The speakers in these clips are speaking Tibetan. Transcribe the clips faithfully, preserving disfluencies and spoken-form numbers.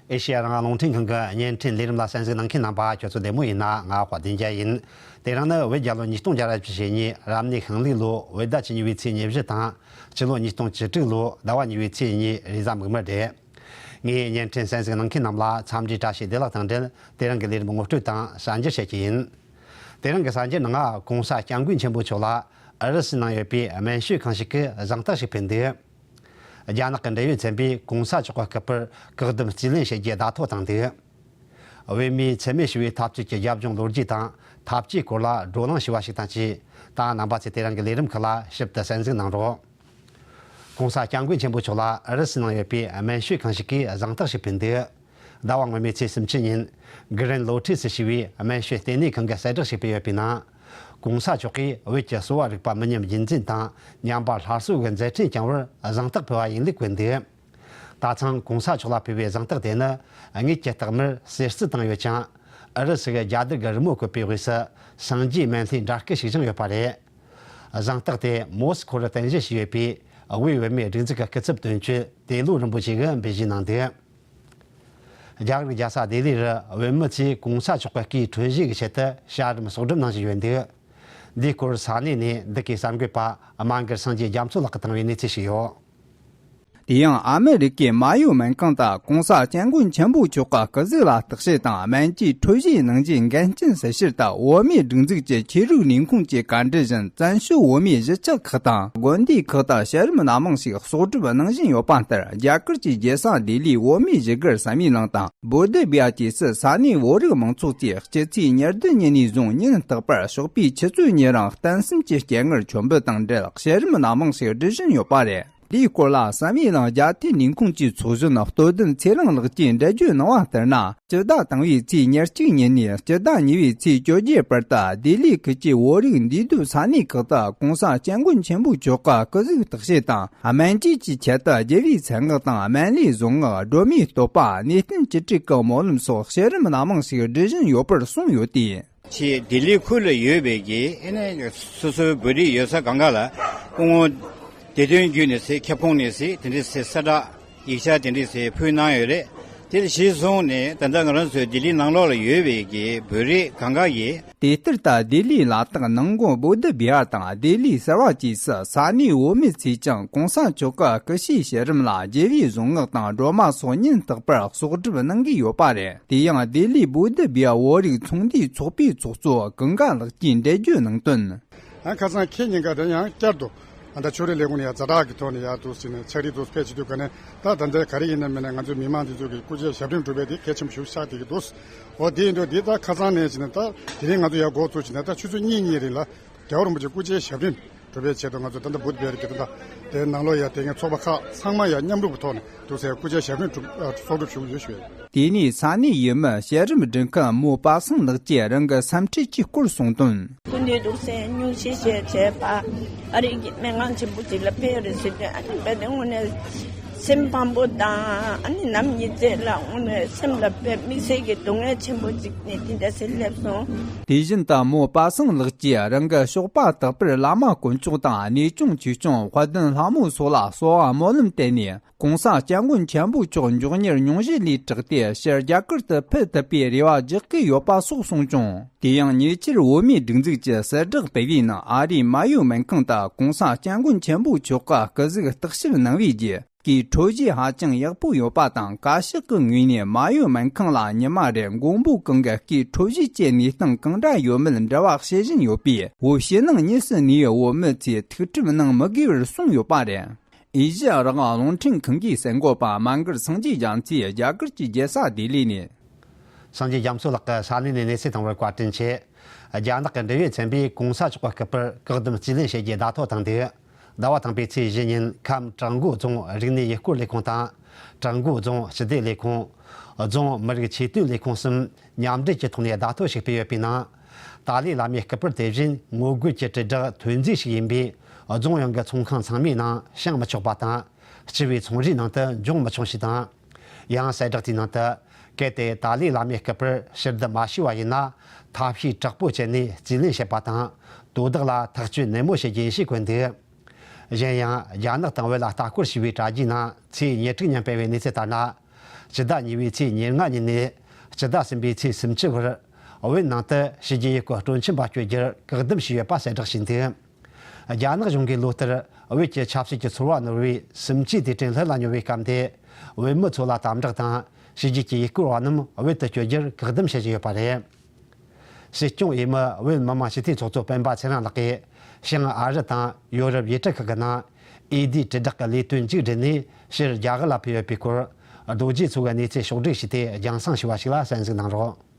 ཨེ་ཤེ་ཡ་རང་དབང་རླུང་འཕྲིན་ཁང་གི་བརྙན་འཕྲིན་ལས་རིམ་ལ་གསན་གཟིགས་གནང་མཁན་རྣམ་པ་ཁྱོད་ཚོ་བདེ་མོ་ཡིན་ན། ང་དཔལ་ལྡན་རྒྱལ་ཡིན། དེ་རིང་ནི་བོད་རྒྱལ་ལོ་ཉིས་སྟོང་བརྒྱ་ར་བཅུ་ཞེ་གཉིས་རབ་གནས་ཤིང་ལུག་ལོ་བོད་ཟླ་བཅུ་གཉིས་པའི་ཚེས་ཉེར་བཞི་དང་། སྤྱི་ལོ་ཉིས་སྟོང་བཅུ་དྲུག་ལོ་ཟླ་བ་གཉིས་པའི་ཚེས་གཉིས་རེས་གཟའ་མིག་དམར་རེད། ངས་བརྙན་འཕྲིན་གསན་གཟིགས་གནང་མཁན་རྣམས་ལ་འཚམས་འདྲིའི་བཀྲ་ཤིས་བདེ་ལེགས་དང་འབྲེལ། དེ་རིང་གི་ལས་རིམ་ངོ་སྤྲོད་དང་གསར་འགྱུར་བཤད་ཀྱི་ཡིན། དེ་རིང་གི་གསར་འགྱུར་ནང་ང་གོང་ས་སྐྱབས་མགོན་ཆེན་པོ་མཆོག་ལ་ཨུ་རུ་སུའི་ནང་ཡོད་པའི་སྨན་ཞབས་ཁང་ཞིག་གིས་གཟེངས་རྟགས་ཤིག་ཕུལ་འདུག་རྒྱ་ནག་གི་འབྲེལ་ཡོད་ཚན་པས་གོང་ས་མཆོག་གི་སྐུ་པར་བཀག་སྡོམ་རྩིས་ལེན་བྱེད་རྒྱུའི་བརྡ་ཐོ་བཏང་འདུག་བོད་མིའི་འཚེ་མེད་ཞི་བའི་འཐབ་རྩོད་ཀྱི་རྒྱབ་ལྗོངས་ལོ་རྒྱུས་དང་འཐབ་ཇུས་སྐོར་ལ་བགྲོ་གླེང་ཞུ་བ་ཞིག་དང་བཅས། ད་རྣམ་པ་ཚོས་དེ་རིང་གི་ལས་རིམ་ཁག་ལ་ཞིབ་ཏུ་གསན་གཟིགས་གནང་རོགས། གོང་ས་སྐྱབས་མགོན་ཆེན་པོ་མཆོག་ལ་ཨུ་རུ་སུའི་ནང་ཡོད་པའི་སྨན་ཞབས་ཁང་ཞིག་གིས་གཟེངས་རྟགས་ཤིག་ཕུལ་འདུག་ཟླ་བ་སྔོན་མའི་ཚེས་སུམ་ཅུ་ཉིན། གྷི་རེན་ལོ་ཊི་སི་ཞེས་པའི་སྨན་ཞབས་ལྟེ་གནས་ཁང་གིས་གསལ་བསྒྲགས་ཤིག་སྤེལ་ཡོད་པའི་ནང་། གོང་ས་མཆོག་གིས་བོད་ཀྱི་གསོ་བ་རིག་པ་མི་ཉམས་རྒྱུན་འཛིན་དང་། ཉམས་པ་སླར་གསོ་གི་མཛད་འཕྲིན་བསྐྱངས་པར་གཟེངས་རྟགས་ཕུལ་བ་ཡིན་ལུགས་བཀོད་འདུག་ད་ཐེངས་གོང་ས་མཆོག་ལ་ཕུལ་བའི་གཟེངས་རྟགས་དེ་ནི་དངུལ་གྱི་རྟགས་མར་གསེར་རྩི་བཏང་ཡོད་ཅིང་། ཨུ་རུ་སུ་གི་རྒྱ་དར་གྱི་རི་མོ་བཀོད་པའི་འོག་ཏུ་སངས་རྒྱས་སྨན་བླའི་འདྲ་སྐུ་ཞིག་བཞེངས་ཡོད་པ་རེད། གཟེངས་རྟགས་དེ་མོ་སི་ཁོ་རུ་རྟེན་གཞི་བྱས་ཡོད་པའི་དབུས་བོད་མིའི་སྒྲིག་འཛུགས་ཀྱི་སྐུ་ཚབ་དོན་གཅོད་ཏེ་ལོ་རིན་པོ་ཆེ་གིས་འབུལ་བཞེས་གནང་འདུག་རྒྱ་གར་རྒྱལ་ས་ལྡི་ལི་རུ་བོད་མི་ཚོས་གོང་ས་མཆོག་གི་སྐུའི་འཁྲུན་བཞེས་ཀྱི་ཆེད་དུ་བྱ་རིམ་གསོག་སྒྲུབ་གནང་བཞིན་ཡོད་འདུག་འདིའི་སྐོར་ས་གནས་ནས་འདི་གའི་གསར་འགོད་པ་རྨ་འགར་སངས་རྒྱས་རྒྱ་མཚོ་ལགས་ཀྱིས་བཏང་བའི་གནས་ཚུལ་ཞིག་ཡོད། དེ་ཡང་ཨ་མེ་རི་ཀའི་མ་ཡུ་སྨན་ཁང་དུ་གོང་ས་སྐྱབས་མགོན་ཆེན་པོ་མཆོག་གི་སྐུ་གཟུགས་ལ་བརྟག་དཔྱད་དང་སྨན་བཅོས་འཕྲོད་བཞེས་གནང་རྒྱུའི་འགན་རྐྱེན་སྩལ་ཕྱིར་དུ། བོད་མིའི་སྒྲིག་འཛུགས་ཀྱི་ཆོས་རིག་ལས་ཁུངས་ཀྱི་བཀའ་འདྲི་བཞིན། བཙན་བྱོལ་བོད་མིའི་གཞིས་ཆགས་ཁག་དང་དགོན་སྡེ་ཁག་ཏུ་བྱ་རིམ་སྣ་མང་ཞིག་གསོག་སྒྲུབ་གནང་བཞིན་ཡོད་པ་ལྟར། རྒྱ་གར་གྱི་རྒྱལ་ས་ལྡི་ལིའི་བོད་མིའི་བཞུགས་སྒར་བསམ་ཡས་གླིང་དང་། བོད་དི་བྷི་ཡ་བཅས་སུ་ས་གནས་བོད་རིགས་མང་ཚོགས་ཀྱིས་སྤྱི་ཚེས་ཉེར་བདུན་ཉིན་ནས་བཟུང་ཉིན་རྟག་པར་ཞོགས་པའི་ཆུ་ཚོད་གཉིས་རིང་བསྟན་སྲིད་ཀྱི་སྐྱེ་དངོས་མཆོད་འབུལ་དང་འབྲེལ་བྱ་རིམ་སྣ་མང་ཞིག་སྒྲུབ་བཞིན་ཡོད་པ་རེད། འདིའི་སྐོར་ལ་བསམ་ཡས་གླིང་རྒྱ་ཐེ་ལས་ཁུངས་ཀྱི་ཚོགས་གཞོན་སྟོད་ལྡན་ཚེ་རིང་ལགས་ཀྱིས་འགྲེལ་བརྗོད་གནང་བ་ལྟར་ན། སྤྱི་ཟླ་དང་པོའི་ཚེས་ཉེར་གཅིག་ཉིན་ནས་སྤྱི་ཟླ་གཉིས་པའི་ཚེས་བཅོ་བརྒྱད་བར་དུ་ལྡི་ལི་ཁུལ་གྱི་བོད་རིགས་འདུས་སྡོད་ས་གནས་ཁག་ཏུ་གོང་ས་སྐྱབས་མགོན་ཆེན་པོ་མཆོག་གི་སྐུ་གཟུགས་བརྟག་དཔྱད་དང་། སྨན་བཅོས་ཀྱི་ཆེད་དུ་རྒྱུ་བའི་ཚལ་སྔགས་དང་། སྨན་བླའི་གཟུངས་སྔགས། སྒྲོལ་མའི་བསྟོད་པ། གནས་བརྟན་བཅུ་དྲུག་གི་སྨོན་ལམ་སོགས་བྱ་རིམ་སྣ་མང་ཞིག་སྒྲུབ་བཞིན་ཡོད་པར་གསུངས་ཡོད་དེ། ཆེས་ལྡི་ལི་ཁུལ་ལ་ཡོད་པའི་གི་ཨེ་ནས་སོ་སོའི་བོད་རིགས་ཡོད་ས་གང་ག་ལ་སྐུ་ངོ་བདེ་དོན་རྒྱུད་ནས་ཟེར། ཁྱབ་ཁོངས་ནས་ཟེར། དེ་འདྲ་ཟེར་གསལ་བསྒྲགས་ཡིག་ཆ་དེ་འདྲ་ཟེར་ཕུལ་གནང་ཡོད་རེད། དེ་ལ་གཞི་བཟུང་ནས་ད་ལྟ་ང་རང་ཚོའི་ལྡི་ལི་ནང་ལོགས་ལ་ཡོད་པའི་གི་བོད་རིགས་གང་ག་ཡིས། དེ་ལྟར་ད་ལྡི་ལིའི་ལ་དྭགས་ནང་དགོན་བོ་དྷི་བི་ཧར་དང་ལྡི་ལི་གསར་བ་བཅས་སུ་ས་གནས་བོད་མི་ཚོས་ཀྱང་གོང་ས་མཆོག་གི་སྐུ་ཕྱྭའི་བྱ་རིམ་ལ་རྒྱུ་བའི་གཟུངས་སྔགས་དང་སྒྲོལ་མ་སོགས་ཉིན་རྟག་པར་གསོག་སྒྲུབ་གནང་གི་ཡོད་པ་རེད། དེ་ཡང་ལྡི་ལི་བོ་དྷི་བི་ཧར་བོད་རིགས་ཚོང་སྡེའི་ཚོགས་པའི་ཚོགས་གཙོ་ཀུན་དགའ་ལགས་ཀྱིས་འགྲེལ་བརྗོད་གནང་དོན། ཨ། ཁ་སང་ཁྱེད་ཉིན་ཀ་དེ་ཡང་བསྐྱར་དུ་ཨ་ད་ཕྱོགས་རིས་ལས་ཁུངས་ནས་ཡར་ཛ་དྲག་གི་ཐོག་ནས་ཡར་འདུག་ཟེར་ནས་ཕྱག་བྲིས་འདུག་ཕེབས་བྱེད་དུས་ག་ནས། ད་ད་ལྟའི་ག་རེ་ཡིན་ན་མིན་ན་ང་ཚོའི་མི་མང་འདི་ཚོ་གི་སྐུ་ཕྱྭའི་ཞབས་རིམ་སྒྲུབ་པའི་དེ་གལ་ཆེན་པོ་ཞིག་ཆགས་བསྡད་ཀྱི་འདུག་འོ་དེ་ཡིན་དུས་འདི་ད་ཁ་སང་ནས་བྱས་ནས་ད་དེ་རིང་ང་ཚོ་ཡར་འགོ་བཙུགས་བྱས་ནས་ད་ཆུ་ཚོད་གཉིས་གཉིས་རིང་ལ་རྒྱལ་བ་རིན་པོ་ཆེ་སྐུ་ཕྱྭའི་ཞབས་རིམ་སྒྲུབ་པའི་ཆེད་དུ་ང་ཚོ་ད་ལྟ་བོད་དི་བི་ཧར་གྱི་ད་ལྟ་དེ་ནང་ལོགས་ཡར་དེ་སྔའི་ཚོགས་པ་ཁག་ཚང་མ་ཡར་མཉམ་རུབ་ཀྱི་ཐོག་ནས་འདུག་ཟེར། སྐུ་ཕྱྭའི་ཞབས་རིམ་སྒྲུབ་ཨ་གསོག་སྒྲུབ་ཞུ་གི་ཡོད་ཞུ་ཡས། དེ་ནས་ས་གནས་ཡུལ་མི་བྱ་རིམ་སྒྲུབ་མཁན་མོ་པ་སངས་ལགས་ཀྱིས་རང་གི་སེམས་ཁྲལ་གྱི་སྐོར་གསུངས་དོན། སྐུ་མདུན་འདུག་སེ་སྙུང་གཞི་བྱས་བྱས་པ་ཨ་རིག་གི་སྨན་ཁང་ཆེན་པོ་ཅིག་ལ་ཕེབས་ཡོད་རེད་ཟེར་དུས། ཨ་ནི་དཔེ་དེ་དངོས་གནས་སེམས་ཕམ་པོ་དང་། ཨ་ནི་ནམ་ཉི་ཚེ་ལ་དངོས་གནས་སེམས་ལ་དཔེ་དམིགས་བསལ་གྱི་སྡུག་བསྔལ་ཆེན་པོ་ཅིག་ནས་དེ་འདྲ་ཟེར་སླེབས་སོང་། དེ་བཞིན་དུ་མོ་པ་སངས་ལགས་ཀྱིས་རང་གི་ཞོགས་པ་རྟག་པར་བླ་མ་དཀོན་མཆོག་དང་གནས་ཆུང་ཆོས་སྐྱོང་དཔལ་ལྡན་ལྷ་མོ་སོགས་ལ་གསོལ་བ་སྨོན་ལམ་བཏབ་ནས། གོང་ས་སྐྱབས་མགོན་ཆེན་པོ་མཆོག་མགྱོགས་མྱུར་སྙུང་གཞི་ལས་དྲག་སྟེ་ཕྱིར་རྒྱ་གར་དུ་ཕེབས་ཐུབ་པའི་རེ་བ་རྒྱག་གི་ཡོད་པ་སོགས་གསུངས་བྱུང་། དེ་ཡང་ཉེ་ཆར་བོད་མིའི་སྒྲིག་འཛུགས་ཀྱི་གསལ་བསྒྲགས་སྤེལ་བའི་ནང་། ཨ་རིའི་མ་ཡུ་སྨན་ཁང་དུ་གོང་ས་སྐྱབས་མགོན་ཆེན་པོ་མཆོག་གི་སྐུ་གཟུགས་བརྟག་ཞིབ་གནང་བའི་རྗེས། སྐུའི་འཕྲོད་བཞེས་ཧ་ཅང་ཡག་པོ་ཡོད་པ་དང་། བཀའ་ཤག་གི་ངོས་ནས་མ་ཡུ་སྨན་ཁང་ལ་ཉི་མ་རེར་མགོན་པོ་གང་གི་སྐུའི་འཕྲོད་བཞེས་ཀྱི་གནས་སྟངས་གང་འདྲ་ཡོད་མེད་འབྲེལ་བ་བྱེད་བཞིན་ཡོད་པས། བོད་ཕྱི་ནང་གཉིས་སུ་གནས་ཡུལ་བོད་མི་ཚོས་ཐུགས་ཁྲལ་གནང་མི་དགོས་པར་གསུངས་ཡོད་པ་རེད། ཨེ་ཤེ་ཡ་རང་དབང་རླུང་འཕྲིན་ཁང་གི་གསར་འགོད་པ་རྨ་འགར་སངས་རྒྱས་རྒྱ་མཚོས་རྒྱ་གར་གྱི་རྒྱལ་ས་ལྡི་ལི་ནས། སངས་རྒྱས་རྒྱ་མཚོ་ལགས་ཀྱིས་ས་གནས་ནས་གནས་ཚུལ་བཏང་བར་བཀའ་དྲིན་ཆེ། རྒྱ་ནག་གི་འབྲེལ་ཡོད་ཚན་པས་གོང་ས་མཆོག་གི་སྐུ་པར་བཀག་སྡོམ་རྩིས་ལེན་བྱེད་རྒྱུའི་བརྡ་ཐོ་བཏང་འདུག་ཟླ་བ་དང་པོའི་ཚེས་བཞི་ཉིན་ཁམས་བྲག་མགོ་རྫོང་རིག་གནས་ཡུལ་སྐོར་ལས་ཁུངས་དང་། བྲག་མགོ་རྫོང་སྤྱི་བདེ་ལས་ཁུངས། རྫོང་མི་རིགས་ཆེས་མཐོའི་ལས་ཁུངས་གསུམ་མཉམ་འབྲེལ་གྱི་ཐོག་ནས་བརྡ་ཐོ་ཞིག་སྤེལ་ཡོད་པའི་ནང་། ཏཱ་ལའི་བླ་མའི་སྐུ་པར་དེ་བཞིན་ངོ་རྒོལ་གྱི་དྲིལ་བསྒྲགས་ཐོན་རྫས་ཤིག་ཡིན་པས། རྫོང་ཡོངས་ཀྱི་ཚོང་ཁང་ཚང་མའི་ནང་བཞེངས་མི་ཆོག་པ་དང་། སྤྱི་པའི་ཚོང་རའི་ནང་དུ་འཇོག་མི་ཆོག་ཞེས་དང་། ཡང་གསལ་བསྒྲགས་དེའི་ནང་དུ། གལ་ཏེ་ཏཱ་ལའི་བླ་མའི་སྐུ་པར་ཕྱིར་བསྡུ་མ་བྱས་པ་ཡིན་ན། ཐབས་ཤེས་དྲག་པོ་བྱས་ནས་རྩིས་ལེན་བྱེད་པ་དང་། དོ་བདག་ལ་ཐག་གཅོད་ནན་མོ་བྱེད་རྒྱུ་ཡིན་ཞེས་བཀོད་འདུག་གཞན་ཡང་། རྒྱ་ནག་དང་བོད་ལ་ལྟ་སྐོར་ཞུས་པའི་དྲ་རྒྱའི་ནང་ཚེས་ཉེར་དྲུག་ཉིན་སྤེལ་བའི་གནས་ཚུལ་ལྟར་ན། སྤྱི་ཟླ་གཉིས་པའི་ཚེས་ཉེར་ལྔ་ཉིན་ནས་སྤྱི་ཟླ་གསུམ་པའི་ཚེས་སུམ་ཅུ་བར་བོད་ནང་དུ་ཕྱི་རྒྱལ་ཡུལ་སྐོར་སྤྲོ་འཆམ་པ་བསྐྱོད་རྒྱུར་བཀག་སྡོམ་བྱས་ཡོད་པ་གསལ་བསྒྲགས་བྱས་འདུག་རྒྱ་ནག་གཞུང་གིས་ལོ་ལྟར་བོད་ཀྱི་ཆབ་སྲིད་ཀྱི་ཚོར་བ་ནོར་བའི་སུམ་ཅུའི་དུས་དྲན་ལྷོད་ལ་ཉོ་བའི་སྐབས་དེ། བོད་མི་ཚོ་ལ་དམ་དྲག་དང་། ཕྱི་རྒྱལ་གྱི་ཡུལ་སྐོར་བ་རྣམས་བོད་དུ་བསྐྱོད་རྒྱུར་བཀག་སྡོམ་བྱེད་བཞིན་ཡོད་པ་རེད། སྲིད་སྐྱོང་འོས་མི་བོད་མི་མང་སྤྱི་འཐུས་ཚོགས་གཙོ་སྤེན་པ་ཚེ་རིང་ལགས་ཀྱིས་བྱང་ཨ་རི་དང་ཡོ་རོབ་ཡུལ་གྲུ་ཁག་གི་ནང་འོས་བསྡུའི་དྲིལ་བསྒྲགས་ཀྱི་ལས་དོན་མཇུག་བསྒྲིལ་ནས་ཕྱིར་རྒྱ་གར་ལ་ཕེབས་ཡོད་པའི་སྐོར། རྡོ་རྗེ་མཚོ་གིས་གནས་ཚུལ་ཕྱོགས་བསྒྲིགས་བྱས་ཏེ་རྒྱང་སྲིང་ཞུས་པ་ཞིག་ལ་གསན་གཟིགས་གནང་རོགས།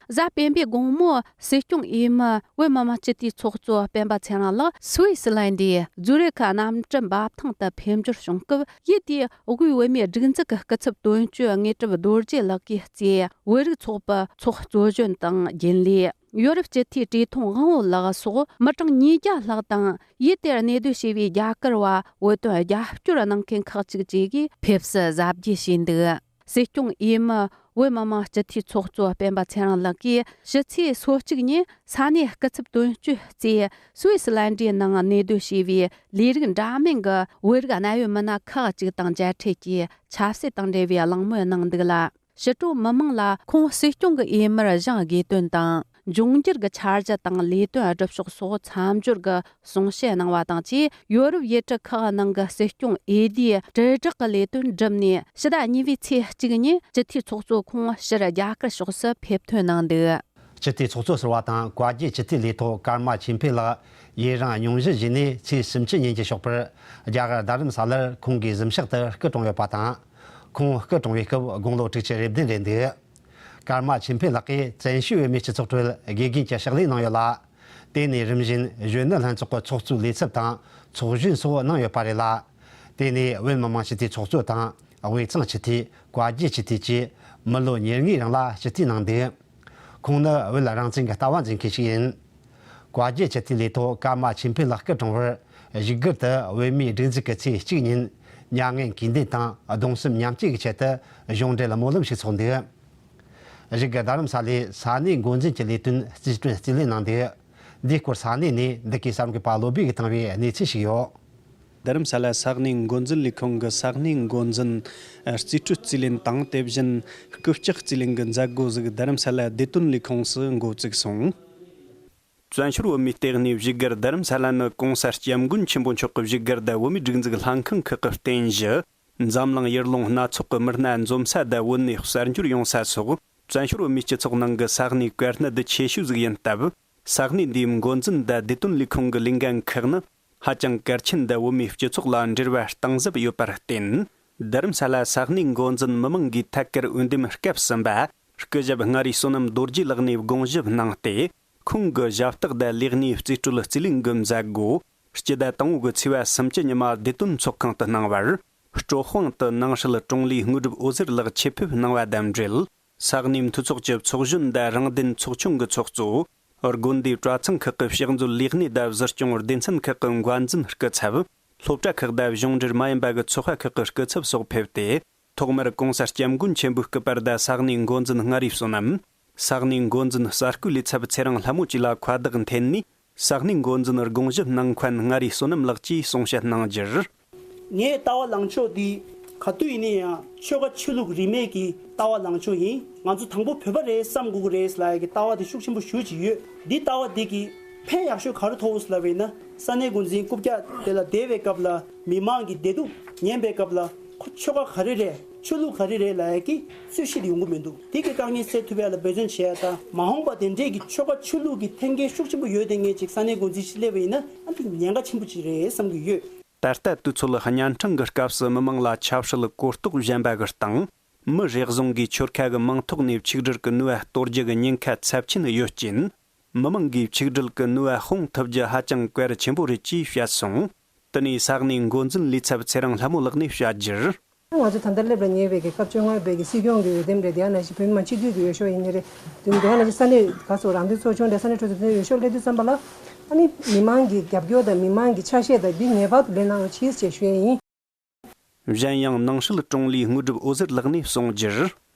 གཟའ་སྤེན་པའི་དགོང་མོ་སྲིད་སྐྱོང་འོས་མི་བོད་མི་མང་སྤྱི་འཐུས་ཚོགས་གཙོ་སྤེན་པ་ཚེ་རིང་ལགས་སུད་སི་ལན་ཌའི་ཛུ་རིག་གནམ་གྲུ་འབབ་ཐང་དུ་ཕེབས་འབྱོར་བྱུང་སྐབས། ཡུལ་དེའི་དབུས་བོད་མིའི་སྒྲིག་འཛུགས་ཀྱི་སྐུ་ཚབ་དོན་གཅོད་དངོས་གྲུབ་རྡོ་རྗེ་ལགས་ཀྱིས་གཙོས་བོད་རིགས་ཚོགས་པའི་ཚོགས་གཙོ་གཞོན་དང་རྒྱུན་ལས། ཡོ་རོབ་སྤྱི་འཐུས་བཀྲས་མཐོང་དབང་པོ་ལགས་སོགས་མི་གྲངས་ཉིས་བརྒྱ་ལྷག་དང་། ཡུལ་དེར་གནས་སྡོད་བྱས་པའི་རྒྱ་གར་བ་བོད་དོན་རྒྱབ་སྐྱོར་གནང་མཁན་ཁག་ཅིག་བཅས་ཀྱིས་ཕེབས་བསུ་གཟབ་རྒྱས་བྱས་འདུག་སྲིད་སྐྱོང་འོས་མི་བོད་མི་མང་སྤྱི་འཐུས་ཚོགས་གཙོ་སྤེན་པ་ཚེ་རིང་ལགས་ཀྱིས་ཕྱི་ཚེས་སོ་གཅིག་ཉིན་ས་གནས་སྐུ་ཚབ་དོན་གཅོད་གཙོས་སུད་སི་ལན་ཌའི་ནང་གནས་སྡོད་བྱས་པའི་ལས་རིགས་འདྲ་མིན་གྱི་བོད་རིགས་གནད་ཡོད་མི་སྣ་ཁག་ཅིག་དང་མཇལ་འཕྲད་ཀྱིས་ཆབ་སྲིད་དང་འབྲེལ་བའི་གླེང་མོལ་གནང་འདུག་ལ། ཕྱི་དྲོ་མི་མང་ལ་ཁོང་སྲིད་སྐྱོང་གི་འོས་མིར་བཞེངས་དགོས་དོན་དང་། འབྱུང་འགྱུར་གྱི་འཆར་གཞི་དང་ལས་དོན་སྒྲུབ་ཕྱོགས་སོགས་མཚམས་སྦྱོར་གྱི་གསུང་བཤད་གནང་བ་དང་བཅས། ཡོ་རོབ་ཡུལ་གྲུ་ཁག་ནང་གི་སྲིད་སྐྱོང་འོས་བསྡུའི་དྲིལ་བསྒྲགས་ཀྱི་ལས་དོན་བསྒྲུབས་ནས་ཕྱི་ཟླ་གཉིས་པའི་ཚེས་གཅིག་ཉིན་སྤྱི་འཐུས་ཚོགས་གཙོ་ཁོང་ཕྱིར་རྒྱ་གར་ཕྱོགས་སུ་ཕེབས་ཐོན་གནང་འདུག་སྤྱི་འཐུས་ཚོགས་གཙོ་ཟུར་པ་དང་བཀའ་བརྒྱུད་སྤྱི་འཐུས་ལས་ཐོག་ཀརྨ་ཆོས་འཕེལ་ལགས་ཡུན་རིང་སྙུང་གཞི་བཞེས་ནས་ཚེས་སུམ་ཅུ་ཉིན་གྱི་ཞོགས་པར་རྒྱ་གར་རྡ་རམ་ས་ལར་ཁོང་གི་གཟིམ་ཤག་ཏུ་སྐུ་གྲོངས་ཡོད་པ་དང་། ཁོང་སྐུ་གྲོངས་པའི་སྐབས་དགུང་ལོ་དྲུག་ཅུ་རེ་བདུན་རེད་འདུག་ཀརྨ་ཆོས་འཕེལ་ལགས་ཀྱིས་བཙན་བྱོལ་བོད་མིའི་སྤྱི་ཚོགས་ཁྲོད་དགེ་རྒན་གྱི་ཕྱག་ལས་གནང་ཡོད་ལ། དེ་ནས་རིམ་བཞིན་གཞོན་ནུ་ལྷན་ཚོགས་ཀྱི་ཚོགས་གཙོའི་ལས་ཚབ་དང་ཚོགས་གཞོན་སོགས་གནང་ཡོད་པ་རེད་ལ། དེ་ནས་བོད་མི་མང་སྤྱི་འཐུས་ཚོགས་གཙོ་དང་དབུས་གཙང་སྤྱི་འཐུས། བཀའ་བརྒྱུད་སྤྱི་འཐུས་བཅས་མི་ལོ་ཉེར་ལྔའི་རིང་ལ་སྤྱི་འཐུས་གནང་འདུག་ཁོང་ནི་བོད་རང་བཙན་གྱི་ལྟ་བ་འཛིན་མཁན་ཞིག་ཡིན། བཀའ་བརྒྱུད་སྤྱི་འཐུས་ལས་ཐོག་ཀརྨ་ཆོས་འཕེལ་ལགས་སྐུ་གྲོངས་པར་བཞུགས་སྒར་དུ་བོད་མིའི་སྒྲིག་འཛུགས་ཀྱི་ཚེས་གཅིག་ཉིན་མྱ་ངན་གུས་འདུད་དང་གདུང་སེམས་མཉམ་སྐྱེད་ཀྱི་ཆེད་དུ་གཞུང་འབྲེལ་སྨོན་ལམ་ཞིག་ཚོགས་འདུག་བཞུགས་སྒར་རྡ་རམ་ས་ལའི་ས་གནས་འགོ་འཛིན་གྱི་ལས་དོན་རྩིས་སྤྲོད་རྩིས་ལེན་གནང་འདུག་འདིའི་སྐོར་ས་གནས་ནས་འདི་གའི་གསར་འགོད་པ་བློ་བྷེ་གིས་བཏང་བའི་གནས་ཚུལ་ཞིག་ཡོད། རྡ་རམ་ས་ལ་ས་གནས་འགོ་འཛིན་ལས་ཁུངས་ཀྱི་ས་གནས་འགོ་འཛིན་རྩིས་སྤྲོད་རྩིས་ལེན་དང་། དེ་བཞིན་རྐུབ་བཀྱག་རྩིས་ལེན་གྱི་མཛད་སྒོ་ཟིག་རྡ་རམ་ས་ལ་བདེ་དོན་ལས་ཁུངས་སུ་འགོ་བཙུགས་སོང་། བཙན་བྱོལ་བོད་མིའི་ལྟེ་གནས་བཞུགས་སྒར་རྡ་རམ་ས་ལ་ནི་གོང་ས་སྐྱབས་མགོན་ཆེན་པོ་མཆོག་གི་བཞུགས་སྒར་དང་བོད་མིའི་སྒྲིག་འཛུགས་ལྷན་ཁང་ཁག་གི་རྟེན་གཞི། འཛམ་གླིང་ཡུལ་ལུང་སྣ་ཚོགས་ཀྱི་མི་སྣ་འཛོམས་ས་དང་བོད་གནས་གསར་འགྱུར་ཡོང་ས་སོགས་བཙན་བྱོལ་བོད་མིའི་སྤྱི་ཚོགས་ནང་གི་ས་གནས་དཀར་གནད་ཆེ་ཤོས་ཟིག་ཡིན་སྟབས། ས་གནས་འདིའི་འགོ་འཛིན་དང་བདེ་དོན་ལས་ཁུངས་ཀྱི་ལས་འགན་ཁག་ནི་ཧ་ཅང་གལ་ཆེན་དང་བོད་མིའི་སྤྱི་ཚོགས་ལ་འབྲེལ་བ་གཏིང་ཟབ་ཡོད་པར་བརྟེན། རྡ་རམ་ས་ལ་ས་གནས་འགོ་འཛིན་མི་མང་གིས་ཐད་ཀར་འོས་འདེམས་སྐབས་གསུམ་པ་སྐུ་ཞབས་མངའ་རིས་བསོད་ནམས་རྡོ་རྗེ་ལགས་ནས་དགོངས་ཞིབ་གནང་སྟེ། ཁོང་གི་ཞབས་སྟེགས་དང་ལས་གནས་རྩིས་སྤྲོད་རྩིས་ལེན་གྱི་མཛད་སྒོ་སྤྱི་ཟླ་དང་པོ་གི་ཚེས་པ་སུམ་ཅུ་ཉི་མ་བདེ་དོན་ཚོགས་ཁང་དུ་གནང་བར། སྤྲོ་དཔང་དུ་ནང་སྲིད་དྲུང་ལས་དངོས་གྲུབ་འོད་ཟེར་ལགས་ཆེད་ཕེབས་གནང་བ་དང་འབྲེལ། ས་གནས་འཐུས་ཚོགས་ཀྱི་ཚོགས་གཞོན་དང་རང་བདེན་ཚོགས་ཆུང་གི་ཚོགས་གཙོ། དགོན་སྡེ་གྲྭ་ཚང་ཁག་གི་ཕྱག་མཛོད་ལས་སྣེ་དང་གཞི་སྐྱོང་སྡེ་ཚན་ཁག་གི་འགོ་འཛིན་སྐུ་ཚབ། སློབ་གྲྭ་ཁག་དང་གཞུང་འབྲེལ་མ་ཡིན་པ་གི་ཚོགས་པ་ཁག་གི་སྐུ་ཚབ་སོགས་ཕེབས་ཏེ། ཐོག་མར་གོང་ས་སྐྱབས་མགོན་ཆེན་པོའི་སྐུ་པར་དང་ས་གནས་འགོ་འཛིན་མངའ་རིས་བསོད་ནམས། ས་གནས་འགོ་འཛིན་གསར་སྐུའི་ལས་ཚབ་ཚེ་རིང་ལྷ་མོ་བཅས་ལ་ཁ་བཏགས་འཐེན་ནས། ས་གནས་འགོ་འཛིན་དགོངས་ཞུ་གནང་མཁན་མངའ་རིས་བསོད་ནམས་ལགས་ཀྱིས་གསུང་བཤད་གནང་རྒྱུར། ངའི་ལྟ་བ་ལངས་ཕྱོགས་འདི་ག་དུས་ཡིན་ན་ཡང་ཆོལ་ཁ་ཆོས་ལུགས་རིས་མེད་ཀྱི་ལྟ་བ་ལངས་ཕྱོགས་ཡིན། ང་ཚོ་དང་པོ་བོད་པ་རེད་བསམ་དགོས་ཀྱི་རེད་ལབ་ཡ་གི་ལྟ་བ་དེ་ཤུགས་ཆེན་པོ་ཞེ་ཅིག་ཡོད། འདི་ལྟ་བ་འདི་གི་ཕན་ཡག་ཤོས་ག་རེ་ཐོགས་ལབ་པ་ཡིན་ན། ས་གནས་འགོ་འཛིན་རྐུབ་བཀྱག་དེ་ལ་བསྡད་པའི་སྐབས་ལ་མི་མང་གི་བདེ་སྡུག་ཉན་པའི་སྐབས་ལ། ཁོ་ཆོལ་ཁ་ག་རེ་རེད། ཆོས་ལུགས་ག་རེ་རེད་ལབ་ཡ་གི་རྩོད་གཞི་དེ་ཡོང་གི་མི་འདུག་དེ་གི་དཀའ་ངལ་སེལ་ཐུབ་ཡ་ལ་འབད་བརྩོན་བྱེད་ཡ་དང་། མ་འོངས་པ་དེ་འདྲས་ཀྱི་ཆོལ་ཁ་ཆོས་ལུགས་ཀྱི་འཐེན་འཁྱེར་ཤུགས་ཆེན་པོ་ཡོད་དེ་ངེས་ཅིག་ས་གནས་འགོ་འཛིན་ཞིག་སླེབས་པ་ཡིན་ན། ཨ་འདི་ཉེན་ཁ་ཆེན་པོ་ཅིག་རེད་བསམ་གྱི་ཡོད། ད་ལྟ་དུས་ཚོད་གཉན་འཕྲང་གི་སྐབས་སུ་མི་མང་ལ་ཆབ་སྲིད་གོ་རྟོགས་ཞན་པ་གི་སྟེང་། མི་རེ་ཟུང་གིས་ཆོལ་ཁ་གི་མིང་ཐོག་ནས་ཆིག་སྒྲིལ་གྱི་ནུས་པ་གཏོར་རྒྱུ་གི་ཉེན་ཁ་ཚབས་ཆེན་ཡོད་རྐྱེན། མི་མང་གིས་ཆིག་སྒྲིལ་གྱི་ནུས་པ་སྤུངས་ཐུབ་རྒྱུ་ཧ་ཅང་གལ་ཆེན་པོ་རེད་ཅེས་བཤད་སོང་། དེ་ནས་ས་གནས་འགོ་འཛིན་ལས་ཚབ་ཚེ་རིང་ལྷ་མོ་ལགས་ནས་བཤད་རྒྱུར། ང་ཚོ་ད་ལྟ་སླེབས་ལ་ཉེ་བའི་གི་སྐབས་བཅོ་ལྔ་པའི་གི་སྲིད་སྐྱོང་གི་འོས་འདེམས་རེད། དེ་ཡང་ན་ཞིག་བོད་མི་མང་སྤྱི་འཐུས་ཀྱི་འོས་ཤོག་ཡིན་ནི་རེད། དེ་ནི་དེ་ཡང་ན་ཞིག་ས་གནས་ག་སོགས་རང་བདེན་ཚོགས་ཆུང་དང་ས་གནས་གྲོས་ཚོགས་དེ་འོས་ཤོག་སླེབས་དུས་ཙམ་པ་ལ། ཨ་ནི་མི་མང་གི་རྒྱབ་སྐྱོར་དང་མི་མང་གི་ཆ་ཤས་དང་འདི་ངེས་པར་དུ་ལེན་གནང་རོགས་གྱིས་ཞེས་ཞུ་ཡས་ཡིན། གཞན་ཡང་ནང་སྲིད་དྲུང་ལས་དངོས་གྲུབ་འོད་ཟེར་ལགས་ནས་གསུངས་རྒྱུར།